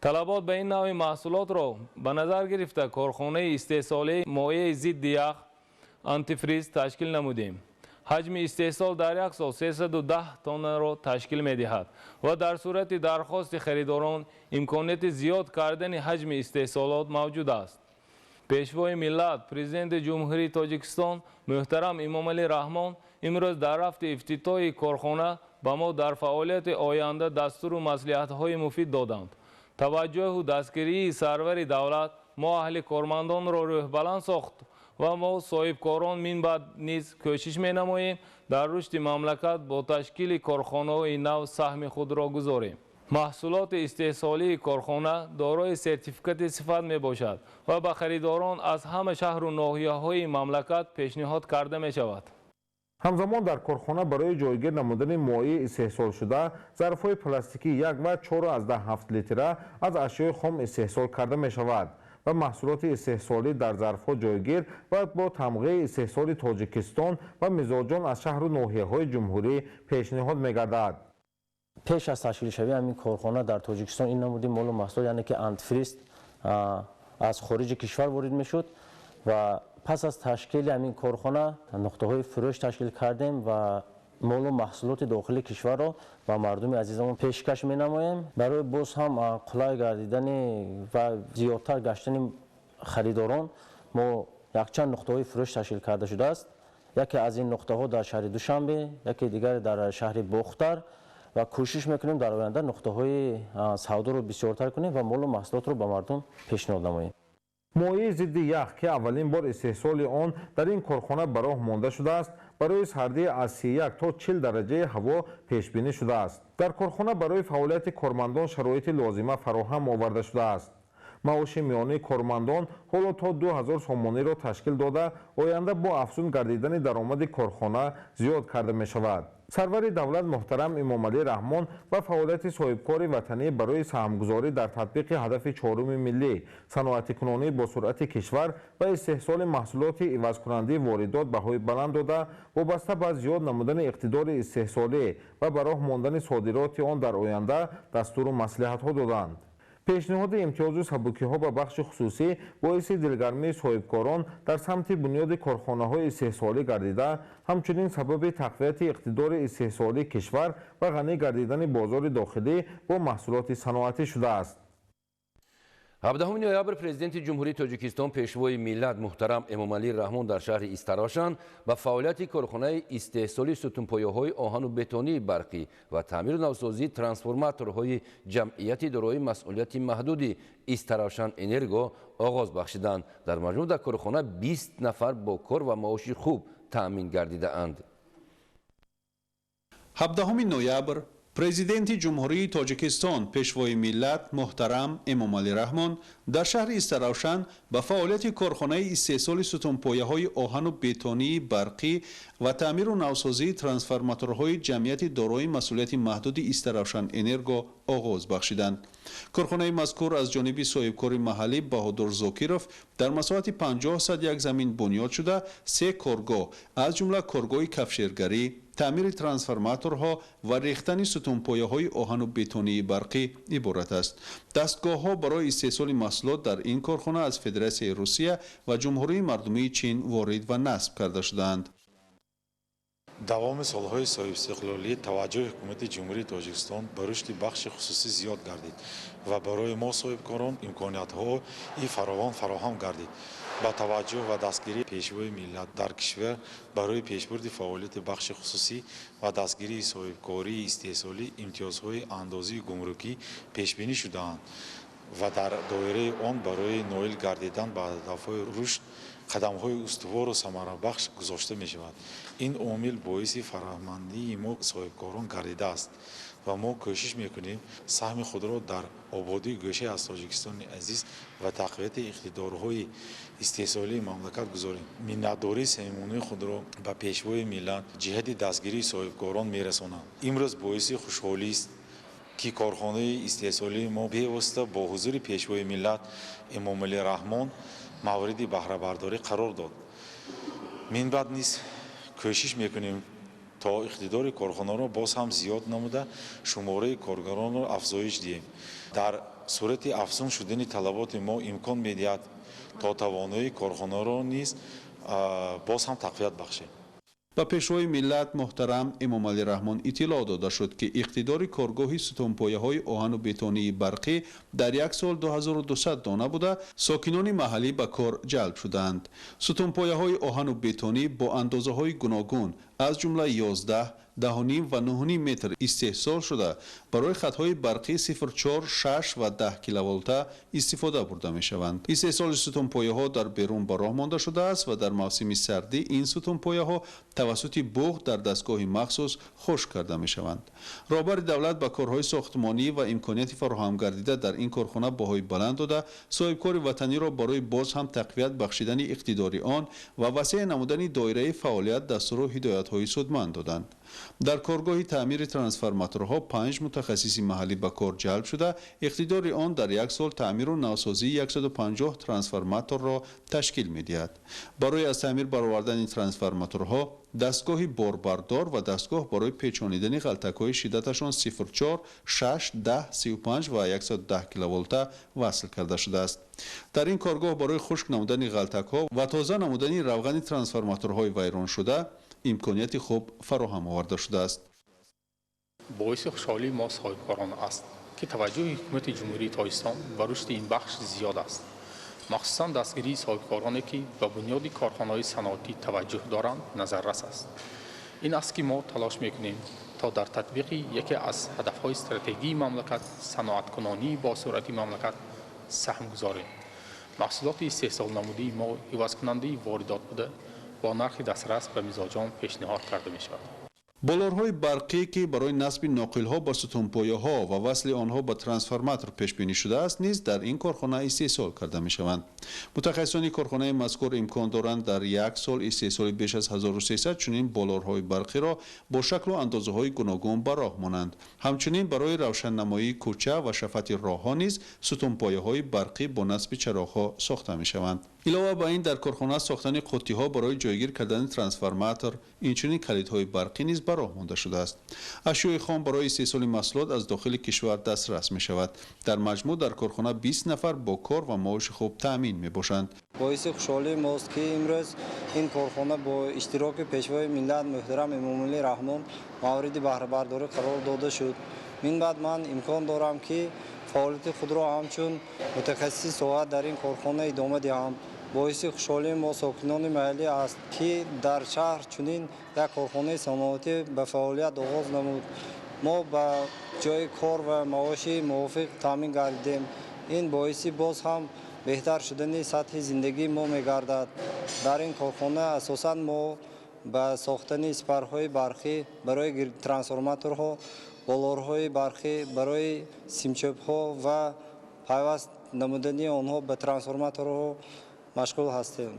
Талабот ба ин навъи маҳсулотро ба назар гирифта, корхонаи истеҳсолии моеъи зидди ях антифриз ташкил намудем. Ҳаҷми истеҳсол дар як сол 310 тоннаро ташкил медиҳад ва дар сурати дархости харидорон имконияти зиёд кардани ҳаҷми истеҳсолот мавҷуд аст. Пешвои миллат, Президенти Ҷумҳурии Тоҷикистон муҳтарам Эмомалӣ Раҳмон имрӯз дар рафти ифтитоҳи корхона ба мо дар фаъолияти оянда дастуру маслиҳатҳои муфид доданд. Таваҷҷӯҳу дастгирии сарвари давлат мо аҳли кормандонро рӯҳбаланд сохт ва мо соҳибкорон минбаъд низ кӯшиш менамоем дар рушди мамлакат бо ташкили корхонаҳои нав саҳми худро гузорем. Маҳсулоти истеҳсолии корхона дорои сертификати сифат мебошад ва ба харидорон аз ҳама шаҳру ноҳияҳои мамлакат пешниҳод карда мешавад. Ҳамзамон дар корхона барои ҷойгир намудани моеъи истеҳсолшуда зарфҳои пластикӣ 1 ва 4,7 литра аз ашёи хом истеҳсол карда мешавад ва маҳсулоти истеҳсолӣ дар зарфҳо ҷойгир ва бо тамғаи истеҳсоли Тоҷикистон ва мизоҷон аз шаҳру ноҳияҳои ҷумҳурӣ пешниҳод мегардад. Пеш аз ташкилшавии ҳамин корхона дар Тоҷикистон ин намуди молу маҳсулот, яъне ки антифриз, аз хориҷи кишвар ворид мешуд ва пас аз ташкили ҳамин корхона нуқтаҳои фурӯш ташкил кардем ва молу маҳсулоти дохили кишварро ба мардуми азизамон пешкаш менамоем. Барои боз ҳам қулай гардидани ва зиёдтар гаштани харидорон мо якчанд нуқтаҳои фурӯш ташкил карда шудааст. Яке аз ин нуқтаҳо дар шаҳри Душанбе, яке дигар дар шаҳри Бохтар ва кӯшиш мекунем дар оянда нуқтаҳои савдоро бисёртар кунем ва молу маҳсулотро ба мардум пешниҳод намоем. Моеъи зидди ях, ки аввалин бор истеҳсоли он дар ин корхона ба роҳ монда шудааст, барои сардии аз 31 то 40 дараҷаи ҳаво пешбинӣ шудааст. Дар корхона барои фаъолияти кормандон шароити лозима фароҳам оварда шудааст. Маоши миёнаи кормандон ҳоло то 2000 сомониро ташкил дода, оянда бо афзун гардидани даромади корхона зиёд карда мешавад. Сарвари давлат муҳтарам Эмомалӣ Раҳмон ба фаъолияти соҳибкори ватанӣ барои саҳмгузорӣ дар татбиқи ҳадафи чоруми миллӣ, саноатикунонӣ бо суръати кишвар ва истеҳсоли маҳсулоти ивазкунандаи воридот баҳои баланд дода, вобаста ба зиёд намудани иқтидори истеҳсолӣ ва ба роҳ мондани содироти он дар оянда дастуру маслиҳатҳо доданд. Пешниҳоди имтиёзу сабукиҳо ба бахши хусусӣ боиси дилгармии соҳибкорон дар самти бунёди корхонаҳои истеҳсолӣ гардида, ҳамчунин сабаби тақвияти иқтидори истеҳсолии кишвар ва ғанӣ гардидани бозори дохилӣ бо маҳсулоти саноатӣ шудааст. 17 ноябр Президенти Ҷумҳурии Тоҷикистон, Пешвои миллат муҳтарам Эмомалӣ Раҳмон дар шаҳри Истарошан ба фаъолияти корхонаи истеҳсоли сутунпояҳои оҳану бетонии барқӣ ва таъмиру навсозии трансформаторҳои ҷамъияти дорои масъулияти маҳдуди Истаравшан Энерго оғоз бахшиданд. Дар маҷмӯъ дар корхона 20 нафар бо кор ва маоши хуб таъмин гардидаанд. 17 ноябр Президенти Ҷумҳурии Тоҷикистон, Пешвои миллат муҳтарам Эмомалӣ Раҳмон дар шаҳри Истаравшан ба фаъолияти корхонаи истеҳсоли сутунпояҳои оҳану бетонии барқӣ ва таъмиру навсозии трансформаторҳои ҷамъияти дорои масъулияти маҳдуди Истаравшан Энерго оғоз бахшиданд. Корхонаи мазкур аз ҷониби соҳибкори маҳаллӣ Баҳодур Зокиров дар масоҳати 50 сад як замин бунёд шуда, се коргоҳ, аз ҷумла коргоҳи кафшергарӣ, таъмири трансформаторҳо ва рехтани сутунпояҳои оҳану бетонии барқӣ иборат аст. Дастгоҳҳо барои истеҳсоли маҳсулот дар ин корхона аз Федератсияи Русия ва Ҷумҳурии Мардумии Чин ворид ва насб карда шудаанд. Давоми солҳои соҳибистиқлолӣ таваҷҷӯҳи ҳукумати Ҷумҳурии Тоҷикистон ба рушди бахши хусусӣ зиёд гардид ва барои мо соҳибкорон имкониятҳои фаровон фароҳам гардид. Ба таваҷҷӯҳ ва дастгирии Пешвои миллат дар кишвар барои пешбурди фаъолияти бахши хусусӣ ва дастгирии соҳибкории истеҳсолӣ имтиёзҳои андозии гумрукӣ пешбинӣ шудаанд ва дар доираи он барои ноил гардидан ба ҳадафҳои рушд қадамҳои устувору самарабахш гузошта мешавад. Ин омил боиси фараҳмандии мо соҳибкорон гардидааст ва мо кӯшиш мекунем саҳми худро дар ободии гӯшае аз Тоҷикистони азиз ва тақвияти иқтидорҳои истеҳсолии мамлакат гузорем. Миннатдории самимонаи худро ба Пешвои миллат ҷиҳати дастгирии соҳибкорон мерасонам. Имрӯз боиси хушҳолист, ки корхонаи истеҳсолии мо бевосита бо ҳузури Пешвои миллат Эмомалӣ Раҳмон мавриди баҳрабардорӣ қарор дод. Минбаъд низ кӯшиш мекунем то иқтидори корхонаро боз ҳам зиёд намуда, шумораи коргаронро афзоиш диҳем. Дар сурати афзун шудани талаботи мо имкон медиҳад то тавоноии корхонаро низ боз ҳам тақвият бахшем. Ба Пешвои миллат муҳтарам Эмомалӣ Раҳмон иттилоъ дода шуд, ки иқтидори коргоҳи сутунпояҳои оҳану бетонии барқӣ дар як сол 2200 дона буда, сокинони маҳаллӣ ба кор ҷалб шудаанд. Сутунпояҳои оҳану бетонӣ бо андозаҳои гуногун, аз ҷумла 11, 10.5 ва 9.5 метр истеҳсол шуда, барои хатҳои барқӣ 0,4, 6 ва 10 киловолта истифода бурда мешаванд. Истеҳсоли сутунпояҳо дар берун ба роҳ монда шудааст ва дар мавсими сардӣ ин сутунпояҳо тавассути буғ дар дастгоҳи махсус хушк карда мешаванд. Роҳбари давлат ба корҳои сохтмонӣ ва имконияти фароҳам гардида дар ин корхона баҳои баланд дода, соҳибкори ватаниро барои боз ҳам тақвият бахшидани иқтидори он ва васеъ намудани доираи фаъолият дастуру ҳидоятҳои судманд доданд. Дар коргоҳи таъмири трансформаторҳо 5 мутахассиси маҳаллӣ ба кор ҷалб шуда, иқтидори он дар як сол таъмиру навсозии 150 трансформаторро ташкил медиҳад. Барои аз таъмир баровардани трансформаторҳо дастгоҳи борбардор ва дастгоҳ барои печонидани ғалтакҳои шиддаташон 0,4, 6, 10, 35 ва 110 киловолта васл карда шудааст. Дар ин коргоҳ барои хушк намудани ғалтакҳо ва тоза намудани равғани трансформаторҳои вайроншуда имконияти хуб фароҳам оварда шудааст. Боиси хушҳолии мо соҳибкорон аст, ки таваҷҷӯҳи ҳукумати Ҷумҳурии Тоҷикистон ба рушди ин бахш зиёд аст. Махсусан дастгирии соҳибкороне, ки ба бунёди корхонаҳои саноатӣ таваҷҷӯҳ доранд, назаррас аст. Ин аст, ки мо талош мекунем то дар татбиқи яке аз ҳадафҳои стратегии мамлакат, саноаткунонии босуръати мамлакат саҳм гузорем. Маҳсулоти истеҳсолнамудии мо ивазкунандаи воридот буда, бо нархи дастрас ба мизоҷон пешниҳод карда мешавад. Болорҳои барқӣ, ки барои насби ноқилҳо ба сутунпояҳо ва васли онҳо ба трансформатор пешбинӣ шудааст, низ дар ин корхона истеҳсол карда мешаванд. Мутахассисони корхонаи мазкур имкон доранд дар як сол истеҳсоли беш аз 1300 чунин болорҳои барқиро бо шаклу андозаҳои гуногун ба роҳ монанд. Ҳамчунин барои равшаннамоии кӯча ва шафати роҳҳо низ сутунпояҳои барқӣ бо насби чароғҳо сохта мешаванд. Илова ба ин, дар корхона сохтани қуттиҳо барои ҷойгир кардани трансформатор, инчунин калидҳои барқӣ низ ба роҳ монда шудааст. Ашёи хом барои истеҳсоли маҳсулот аз дохили кишвар дастрас мешавад. Дар маҷмӯъ дар корхона 20 нафар бо кор ва маоши хуб таъмин мебошанд. Боиси хушҳолии мост, ки имрӯз ин корхона бо иштироки Пешвои миллат муҳтарам Эмомалӣ Раҳмон мавриди баҳрабардорӣ қарор дода шуд. Минбаъд ман имкон дорам, ки Фаъолияти худро ҳамчун мутахассиси соҳа дар ин корхона идома диҳам. Боиси хушҳолии мо сокинони маҳаллӣ аст, ки дар шаҳр чунин як корхонаи саноатӣ ба фаъолият оғоз намуд. Мо ба ҷои кор ва маоши мувофиқ таъмин гардидем. Ин боиси боз ҳам беҳтар шудани сатҳи зиндагии мо мегардад. Дар ин корхона асосан мо ба сохтани сипарҳои барқӣ барои трансформаторҳо, болорҳои барқӣ барои симчӯбҳо ва пайваст намудани онҳо ба трансформаторҳо машғул ҳастем.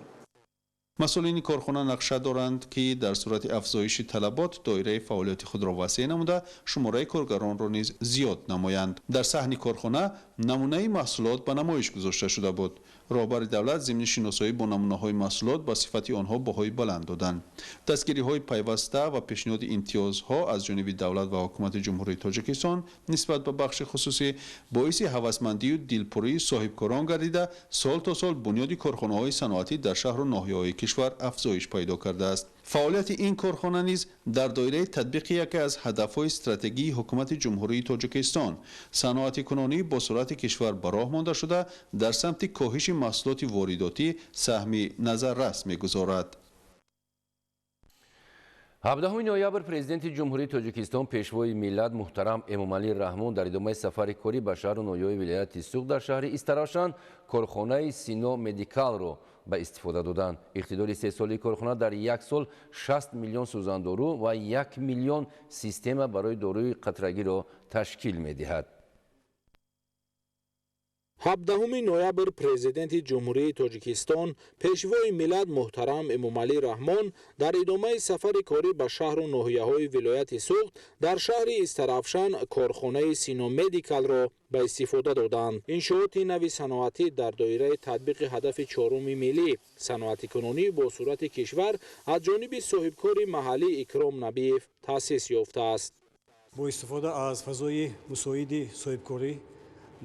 Масъулини корхона нақша доранд, ки дар сурати афзоиши талабот доираи фаъолияти худро васеъ намуда, шумораи коргаронро низ зиёд намоянд. Дар саҳни корхона намунаи маҳсулот ба намоиш гузошта шуда буд. Роҳбари давлат зимни шиносоӣ бо намунаҳои маҳсулот ба сифати онҳо баҳои баланд доданд. Дастгириҳои пайваста ва пешниҳоди имтиёзҳо аз ҷониби давлат ва ҳукумати Ҷумҳурии Тоҷикистон нисбат ба бахши хусусӣ боиси ҳавасмандию дилпурии соҳибкорон гардида, сол то сол бунёди корхонаҳои саноатӣ дар шаҳру ноҳияҳои кишвар афзоиш пайдо кардааст. Фаъолияти ин корхона низ дар доираи татбиқи яке аз ҳадафҳои стратегии ҳукумати Ҷумҳурии Тоҷикистон саноатикунонӣ бо суръати кишвар ба роҳ монда шуда, дар самти коҳиши маҳсулоти воридотӣ саҳми назаррас мегузорад. 17 ноябр Президенти Ҷумҳурии Тоҷикистон, Пешвои миллат муҳтарам Эмомалӣ Раҳмон дар идомаи сафари корӣ ба шаҳру ноҳияҳои вилояти Суғд дар шаҳри Истаравшан корхонаи Сино Медикалро ба истифода доданд. Иқтидори истеҳсолии корхона дар як сол 60 миллион сӯзандору ва 1 миллион система барои доруи қатрагиро ташкил медиҳад. 17 ноябр Президенти Ҷумҳурии Тоҷикистон, Пешвои миллат муҳтарам Эмомалӣ Раҳмон дар идомаи сафари корӣ ба шаҳру ноҳияҳои вилояти Суғд дар шаҳри Истаравшан корхонаи Синомедикалро ба истифода доданд. Иншооти нави саноатӣ дар доираи татбиқи ҳадафи чоруми миллӣ саноатикунонӣ бо суръати кишвар аз ҷониби соҳибкори маҳаллӣ Икром Набиев таъсис ёфтааст. Бо истифода аз фазои мусоиди соҳибкорӣ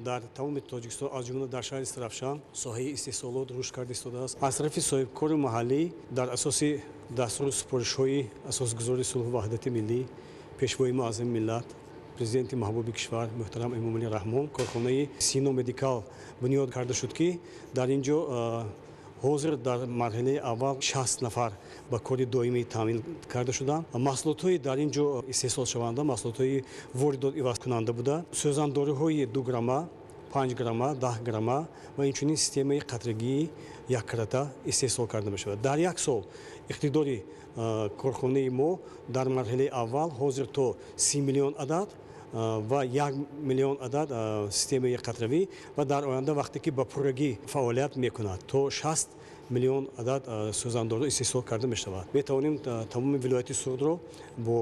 дар тамоми Тоҷикистон, аз ҷумла дар шаҳри Истаравшан, соҳаи истеҳсолот рушд карда истодааст. Аз тарафи соҳибкори маҳаллӣ дар асоси дастуру супоришҳои асосгузори сулҳу ваҳдати миллӣ, Пешвои муаззами миллат, Президенти маҳбуби кишвар муҳтарам Эмомалӣ Раҳмон корхонаи Сино Медикал бунёд карда шуд, ки дар ин ҷо ҳозир дар марҳилаи аввал 60 нафар ба кори доимӣ таъмин карда шуданд. Маҳсулотҳои дар ин ҷо истеҳсолшаванда маҳсулотҳои воридот ивазкунанда буда, сӯзандориҳои 2 грамма, 5 грамма, 10 грамма ва инчунин системаи қатрагии яккарата истеҳсол карда мешавад. Дар як сол иқтидори корхонаи мо дар марҳилаи аввал ҳозир то 30 миллион адад ва 1 миллион адад системаи қатравӣ ва дар оянда вақте ки ба пуррагӣ фаъолият мекунад то 60 миллион адад сӯзандору истеҳсол карда мешавад. Метавонем тамоми вилояти Суғдро бо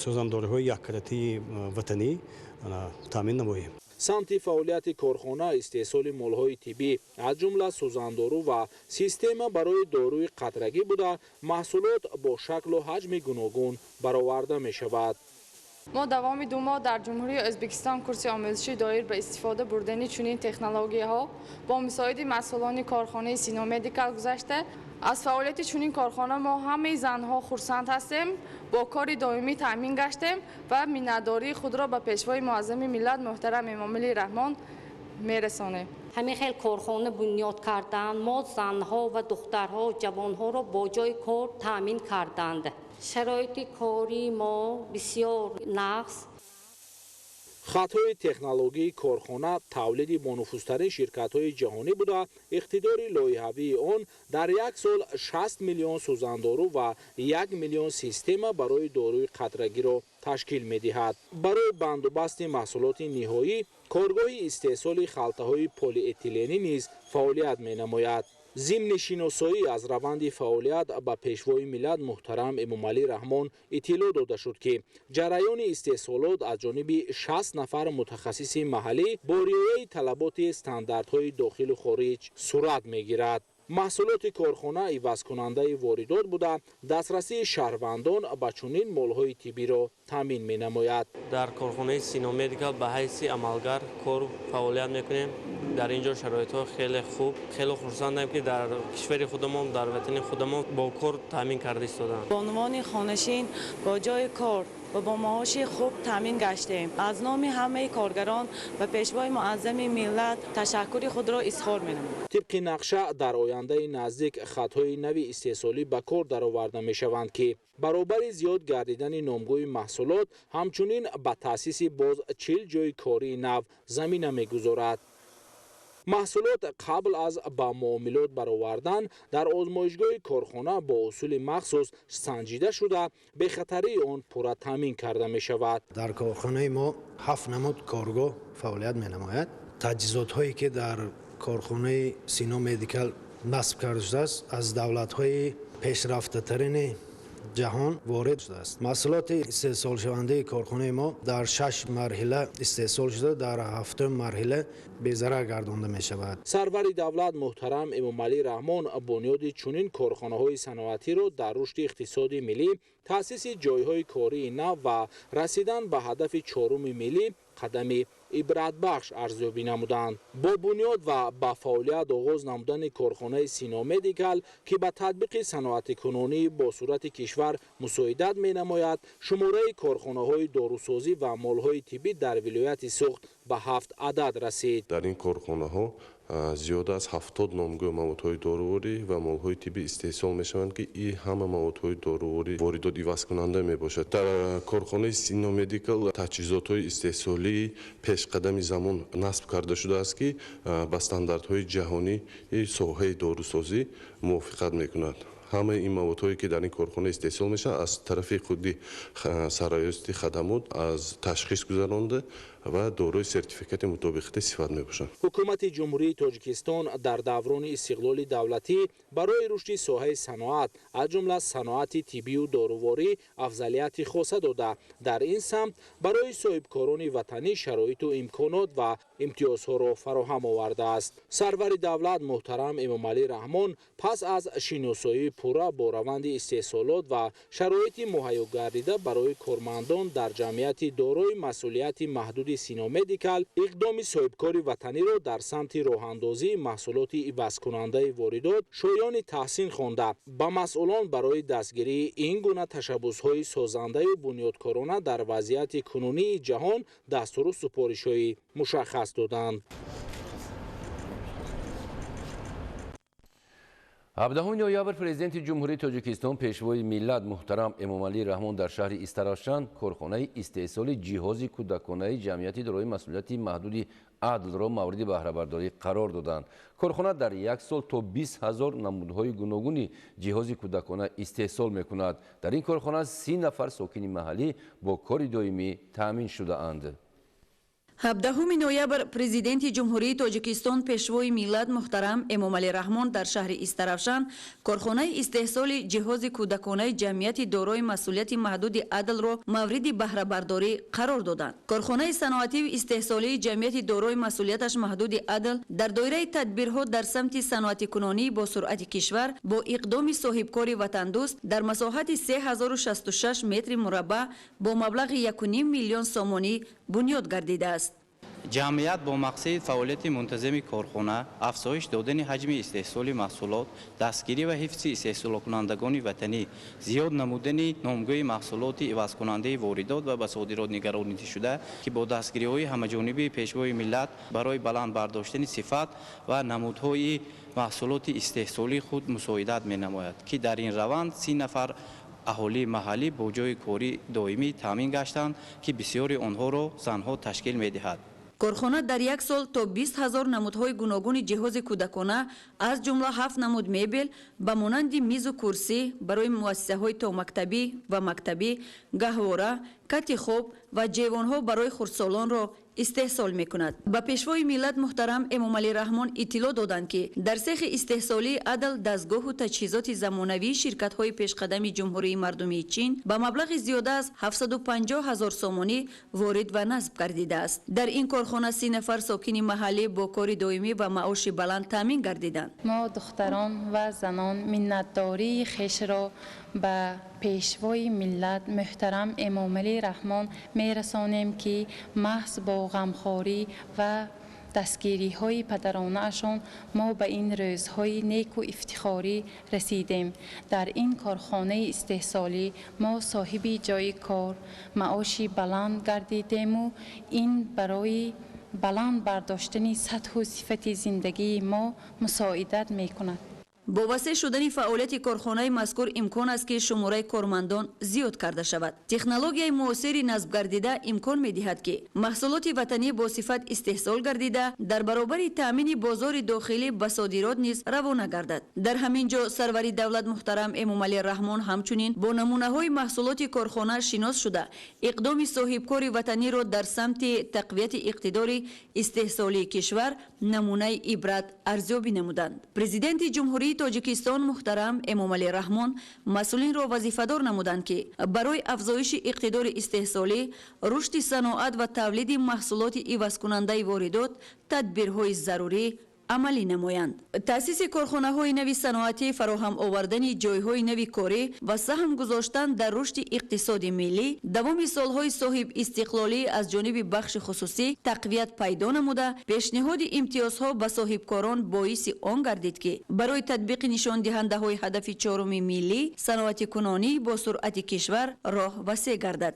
сӯзандориҳои яккаратии ватанӣ таъмин намоем. Самти фаъолияти корхона истеҳсоли молҳои тиббӣ, аз ҷумла сӯзандору ва система барои доруи қатрагӣ буда, маҳсулот бо шаклу ҳаҷми гуногун бароварда мешавад. Мо давоми 2 моҳ дар Ҷумҳурии Ӯзбекистон курси омӯзишӣ доир ба истифода бурдани чунин технологияҳо бо мусоиди масъулони корхонаи Сино Медикал гузашта. Аз фаъолияти чунин корхона мо ҳамаи занҳо хурсанд ҳастем, бо кори доимӣ таъмин гаштем ва миннатдории худро ба Пешвои муаззами миллат муҳтарам Эмомалӣ Раҳмон мерасонем. Ҳамин хел корхона бунёд карданд, мо занҳо ва духтарҳо, ҷавонҳоро бо ҷои кор таъмин карданд. Шароити кори мо бисёр нағз. Хатҳои технологии корхона тавлиди бонуфузтарин ширкатҳои ҷаҳонӣ буда, иқтидори лоиҳавии он дар як сол 60 миллион сӯзандору ва 1 миллион система барои доруи қатрагиро ташкил медиҳад. Барои бандубасти маҳсулоти ниҳоӣ коргоҳи истеҳсоли халтаҳои полиэтиленӣ низ фаъолият менамояд. Зимни шиносоӣ аз раванди фаъолият ба Пешвои миллат муҳтарам Эмомалӣ Раҳмон иттилоъ дода шуд, ки ҷараёни истеҳсолот аз ҷониби 60 нафар мутахассиси маҳаллӣ бо риояи талаботи стандартҳои дохилу хориҷ сурат мегирад. Маҳсулоти корхона ивазкунандаи воридот буда, дастрасии шаҳрвандон ба чунин молҳои тиббиро таъмин менамояд. Дар корхонаи Сино Медикал ба ҳайси амалгар кор фаъолият мекунем. Дар ин ҷо шароитҳо хеле хуб, хеле хурсандем, ки дар кишвари худамон, дар ватани худамон бо кор таъмин карда истодаанд. Бонувони хонашин бо ҷои кор ва бо маоши хуб таъмин гаштем. Аз номи ҳамаи коргарон ба Пешвои муаззами миллат ташаккури худро изҳор менамоям. Тибқи нақша, дар ояндаи наздик хатҳои нави истеҳсолӣ ба кор дароварда мешаванд, ки баробари зиёд гардидани номгӯи маҳсулот, ҳамчунин ба таъсиси боз 40 ҷойи кории нав замина мегузорад. Маҳсулот қабл аз ба муомилот баровардан дар озмоишгоҳи корхона бо усули махсус санҷида шуда, бехатарии он пурра таъмин карда мешавад. Дар корхонаи мо 7 намуд коргоҳ фаъолият менамояд. Таҷҳизотҳое ки дар корхонаи Сино Медикал насб карда шудааст, аз давлатҳои пешрафтатарини ҷаҳон ворид шудааст. Маҳсулоти истеҳсолшавандаи корхонаи мо дар 6 марҳила истеҳсол шуда, дар 7-ум марҳила безарар гардонда мешавад. Сарвари давлат муҳтарам Эмомалӣ Раҳмон бунёди чунин корхонаҳои саноатиро дар рушди иқтисоди миллӣ, таъсиси ҷойҳои кории нав ва расидан ба ҳадафи чоруми миллӣ қадами ибратбахш арзёбӣ намуданд. Бо бунёд ва ба фаъолият оғоз намудани корхонаи Сино Медикал, ки ба татбиқи саноатикунонӣ бо суръати кишвар мусоидат менамояд, шумораи корхонаҳои дорусозӣ ва молҳои тиббӣ дар вилояти Суғд ба 7 адад расид. Дар ин корхонаҳо зиёда аз 70 номгӯ маводҳои доруворӣ ва молҳои тиббӣ истеҳсол мешаванд, ки ин ҳама маводҳои доруворӣ воридот ивазкунанда мебошад. Дар корхонаи Сино Медикал таҷҳизотҳои истеҳсолии пешқадами замон насб карда шудааст, ки ба стандартҳои ҷаҳонии соҳаи дорусозӣ мувофиқат мекунад. Ҳамаи ин маводҳое ки дар ин корхона истеҳсол мешаванд, аз тарафи худи сарраёсати хадамот аз ташхис гузаронда ва дорои сертификати мутобиқати сифат мебошанд. Ҳукумати Ҷумҳурии Тоҷикистон дар даврони истиқлоли давлатӣ барои рушди соҳаи саноат, аз ҷумла саноати тиббию доруворӣ, афзалияти хоса дода, дар ин самт барои соҳибкорони ватанӣ шароиту имконот ва имтиёзҳоро фароҳам овардааст. Сарвари давлат муҳтарам Эмомалӣ Раҳмон пас аз шиносоии пурра бо раванди истеҳсолот ва шароити муҳайё гардида барои кормандон дар ҷамъияти дорои масъулияти маҳдуди Сино Медикал иқдоми соҳибкори ватаниро дар самти роҳандозии маҳсулоти ивазкунандаи воридот шоёни таҳсин хонда, ба масъулон барои дастгирии ин гуна ташаббусҳои созандаю бунёдкорона дар вазъияти кунунии ҷаҳон дастуру супоришҳои мушаххас доданд. 17 ноябр Президенти Ҷумҳурии Тоҷикистон, Пешвои миллат муҳтарам Эмомалӣ Раҳмон дар шаҳри Истаравшан корхонаи истеҳсоли ҷиҳози кӯдаконаи ҷамъияти дорои масъулияти маҳдуди Адлро мавриди баҳрабардорӣ қарор доданд. Корхона дар як сол то 20 000 намудҳои гуногуни ҷиҳози кӯдакона истеҳсол мекунад. Дар ин корхона 30 нафар сокини маҳаллӣ бо кори доимӣ таъмин шудаанд. 17 ноябр Президенти Ҷумҳурии Тоҷикистон, Пешвои миллат муҳтарам Эмомалӣ Раҳмон дар шаҳри Истаравшан корхонаи истеҳсоли ҷиҳози кӯдаконаи ҷамъияти дорои масъулияти маҳдуди Адлро мавриди баҳрабардорӣ қарор доданд. Корхонаи саноатию истеҳсолии ҷамъияти дорои масъулияташ маҳдуди Адл дар доираи тадбирҳо дар самти саноатикунонӣ бо суръати кишвар бо иқдоми соҳибкори ватандӯст дар масоҳати 3066 метри мураббаъ бо маблағи 1,5 миллион сомонӣ бунёд гардидааст. Ҷамъият бо мақсади фаъолияти мунтазами корхона, афзоиш додани ҳаҷми истеҳсоли маҳсулот, дастгирӣ ва ҳифзи истеҳсолкунандагони ватанӣ, зиёд намудани номгӯи маҳсулоти ивазкунандаи воридот ва ба содирот нигаронидашуда, ки бо дастгириҳои ҳамаҷонибии Пешвои миллат барои баланд бардоштани сифат ва намудҳои маҳсулоти истеҳсолии худ мусоидат менамояд, ки дар ин раванд 30 нафар аҳолии маҳаллӣ бо ҷойи корӣ доимӣ таъмин гаштанд, ки бисёри онҳоро занҳо ташкил медиҳад. Корхона дар як сол то 20 000 намудҳои гуногуни ҷиҳози кӯдакона, аз ҷумла 7 намуд мебел ба монанди мизу курсӣ барои муассисаҳои томактабӣ ва мактабӣ, гаҳвора, кати хоб ва ҷевонҳо барои хурдсолонро истеҳсол мекунад. Ба Пешвои миллат муҳтарам Эмомалӣ Раҳмон иттилоъ доданд, ки дар сехи истеҳсолии Адл дастгоҳу таҷҳизоти замонавии ширкатҳои пешқадами Ҷумҳурии Мардумии Чин ба маблағи зиёда аз 750 000 сомонӣ ворид ва насб гардидааст. Дар ин корхона 30 нафар сокини маҳаллӣ бо кори доимӣ ва маоши баланд таъмин гардиданд. Мо духтарон ва занон миннатдории хешро ба Пешвои миллат муҳтарам Эмомалӣ Раҳмон мерасонем, ки маҳз бо ғамхорӣ ва дастгириҳои падаронаашон мо ба ин рӯзҳои неку ифтихорӣ расидем. Дар ин корхонаи истеҳсолӣ мо соҳиби ҷойи кор, маоши баланд гардидему ин барои баланд бардоштани сатҳу сифати зиндагии мо мусоидат мекунад. Бо васеъ шудани фаъолияти корхонаи мазкур имкон аст, ки шумораи кормандон зиёд карда шавад. Технологияи муосири насбгардида имкон медиҳад, ки маҳсулоти ватанӣ бо сифат истеҳсол гардида, дар баробари таъмини бозори дохилӣ ба содирот низ равона гардад. Дар ҳамин ҷо сарвари давлат муҳтарам Эмомалӣ Раҳмон ҳамчунин бо намунаҳои маҳсулоти корхона шинос шуда, иқдоми соҳибкори ватаниро дар самти тақвияти иқтидори истеҳсолии кишвар намунаи ибрат арзёбӣ намуданд. Президенти Ҷумҳурии Тоҷикистон муҳтарам Эмомалӣ Раҳмон масъулинро вазифадор намуданд, ки барои афзоиши иқтидори истеҳсолӣ, рушди саноат ва тавлиди маҳсулоти ивазкунандаи воридот тадбирҳои зарурӣ амалӣ намоянд. Таъсиси корхонаҳои нави саноатӣ, фароҳам овардани ҷойҳои нави корӣ ва саҳм гузоштан дар рушди иқтисоди миллӣ давоми солҳои соҳибистиқлолӣ аз ҷониби бахши хусусӣ тақвият пайдо намуда, пешниҳоди имтиёзҳо ба соҳибкорон боиси он гардид, ки барои татбиқи нишондиҳандаҳои ҳадафи чоруми миллӣ саноатикунонӣ бо суръати кишвар роҳ васеъ гардад.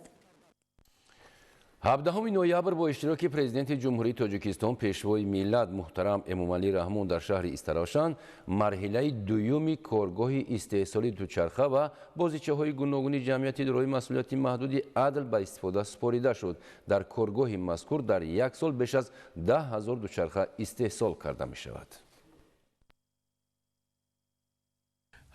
17 ноябр бо иштироки Президенти Ҷумҳурии Тоҷикистон, Пешвои миллат муҳтарам Эмомалӣ Раҳмон дар шаҳри Истаравшан марҳилаи дуюми коргоҳи истеҳсоли дучарха ва бозичаҳои гуногуни ҷамъияти дорои масъулияти маҳдуди Адл ба истифода супорида шуд. Дар коргоҳи мазкур дар як сол беш аз 10 000 дучарха истеҳсол карда мешавад.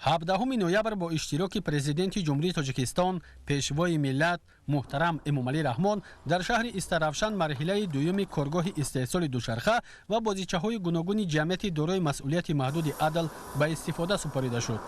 17 ноябр бо иштироки Президенти Ҷумҳурии Тоҷикистон, Пешвои миллат муҳтарам Эмомалӣ Раҳмон дар шаҳри Истаравшан марҳилаи дуюми коргоҳи истеҳсоли дучарха ва бозичаҳои гуногуни ҷамъияти дорои масъулияти маҳдуди Адл ба истифода супорида шуд.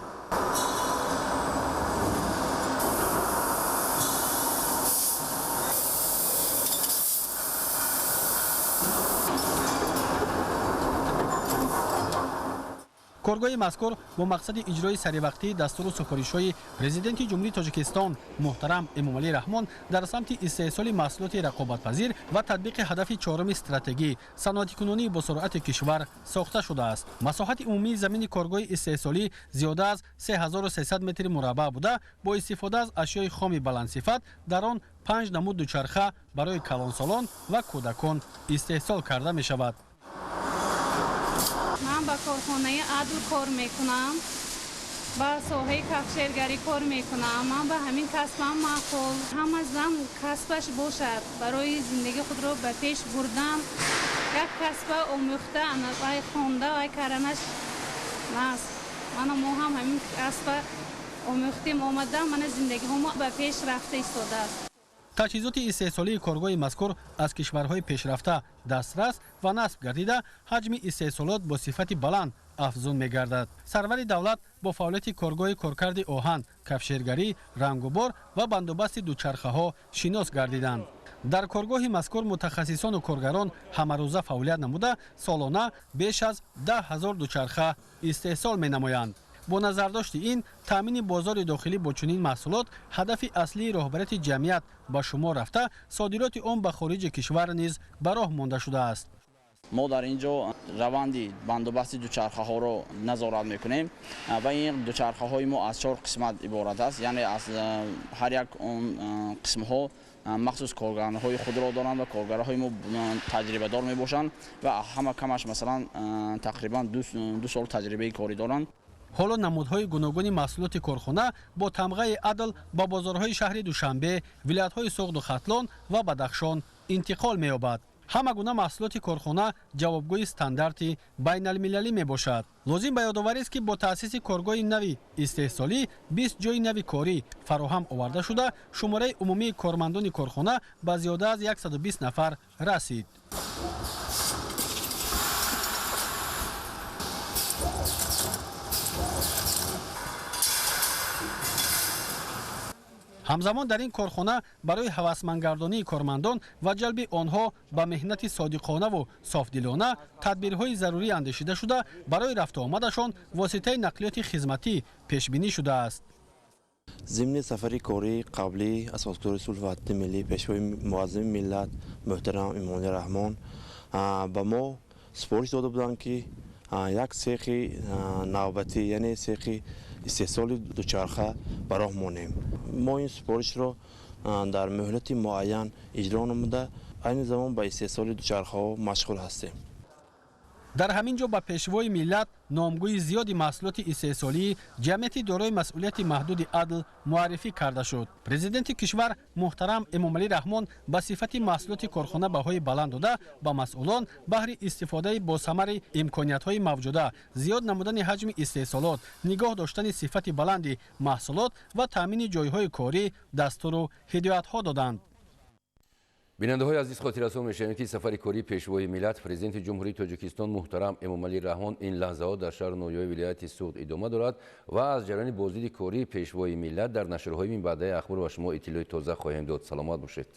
Коргоҳи мазкур бо мақсади иҷрои саривақтии дастуру супоришҳои Президенти Ҷумҳурии Тоҷикистон муҳтарам Эмомалӣ Раҳмон дар самти истеҳсоли маҳсулоти рақобатпазир ва татбиқи ҳадафи чоруми стратегӣ саноатикунонии босуръати кишвар сохта шудааст. Масоҳати умумии замини коргоҳи истеҳсолӣ зиёда аз 3300 метри мураббаъ буда, бо истифода аз ашёи хоми баландсифат дар он 5 намуд дучарха барои калонсолон ва кӯдакон истеҳсол карда мешавад. Ман ба корхонаи Адл кор мекунам, ба соҳаи кафшергарӣ кор мекунам. Ман ба ҳамин касбам маъқул. Ҳама зан касбаш бошад барои зиндагии худро ба пеш бурдан. Як касба омӯхта, вай хонда, вай карданаш наст. Мана мо ҳам ҳамин касба омӯхтем, омада, мана зиндагиҳо мо ба пеш рафта истодааст. Таҷҳизоти истеҳсолии коргоҳи мазкур аз кишварҳои пешрафта дастрас ва насб гардида, ҳаҷми истеҳсолот бо сифати баланд афзун мегардад. Сарвари давлат бо фаъолияти коргоҳи коркарди оҳан, кафшергарӣ, рангубор ва бандубасти дучархаҳо шинос гардиданд. Дар коргоҳи мазкур мутахассисону коргарон ҳамарӯза фаъолият намуда, солона беш аз 10 000 дучарха истеҳсол менамоянд. Бо назардошти ин таъмини бозори дохилӣ бо чунин маҳсулот ҳадафи аслии роҳбарияти ҷамъият ба шумор рафта, содироти он ба хориҷи кишвар низ ба роҳ монда шудааст. Мо дар ин ҷо раванди бандубасти дучархаҳоро назорат мекунем ва ин дучархаҳои мо аз 4 қисмат иборат аст, яъне аз ҳар як он қисмҳо махсус коргарҳои худро доранд ва коргарҳои мо таҷрибадор мебошанд ва ҳама камаш масалан тақрибан 2 сол таҷрибаи корӣ доранд. Ҳоло намудҳои гуногуни маҳсулоти корхона бо тамғаи Адл ба бозорҳои шаҳри Душанбе, вилоятҳои Суғду Хатлон ва Бадахшон интиқол меёбад. Ҳама гуна маҳсулоти корхона ҷавобгӯи стандарти байналмилалӣ мебошад. Лозим ба ёдоварист, ки бо таъсиси коргоҳи нави истеҳсолӣ 20 ҷойи нави корӣ фароҳам оварда шуда, шумораи умумии кормандони корхона ба зиёда аз 120 нафар расид. Ҳамзамон дар ин корхона барои ҳавасмандгардонии кормандон ва ҷалби онҳо ба меҳнати содиқонаву софдилона тадбирҳои зарурӣ андешида шуда, барои рафтуомадашон воситаи нақлиёти хизматӣ пешбинӣ шудааст. Зимни сафари кории қаблии асосгузори сулҳу ваҳдати миллӣ, Пешвои муаззами миллат муҳтарам Эмомалӣ Раҳмон Ба мо супориш дода буданд, ки як цехи навбатӣ, яъне цехи истеҳсоли дучарха ба роҳ монем. Мо ин супоришро дар муҳлати муайян иҷро намуда, айни замон ба истеҳсоли дучархаҳо машғул ҳастем. Дар ҳамин ҷо ба Пешвои миллат номгӯи зиёди маҳсулоти истеҳсолии ҷамъияти дорои масъулияти маҳдуди «Адл» муаррифӣ карда шуд. Президенти кишвар муҳтарам Эмомалӣ Раҳмон ба сифати маҳсулоти корхона баҳои баланд дода, ба масъулон баҳри истифодаи босамари имкониятҳои мавҷуда, зиёд намудани ҳаҷми истеҳсолот, нигоҳ доштани сифати баланди маҳсулот ва таъмини ҷойҳои корӣ дастуру ҳидоятҳо доданд. Бинандаҳои азиз, хотиррасон мешавем, ки сафари кории Пешвои миллат, Президенти Ҷумҳурии Тоҷикистон муҳтарам Эмомалӣ Раҳмон ин лаҳзаҳо дар шаҳру ноҳияҳои вилояти Суғд идома дорад ва аз ҷараёни боздиди кории Пешвои миллат дар нашрҳои минбаъдаи «Ахбор» ба шумо иттилои тоза хоҳем дод. Саломат бошед.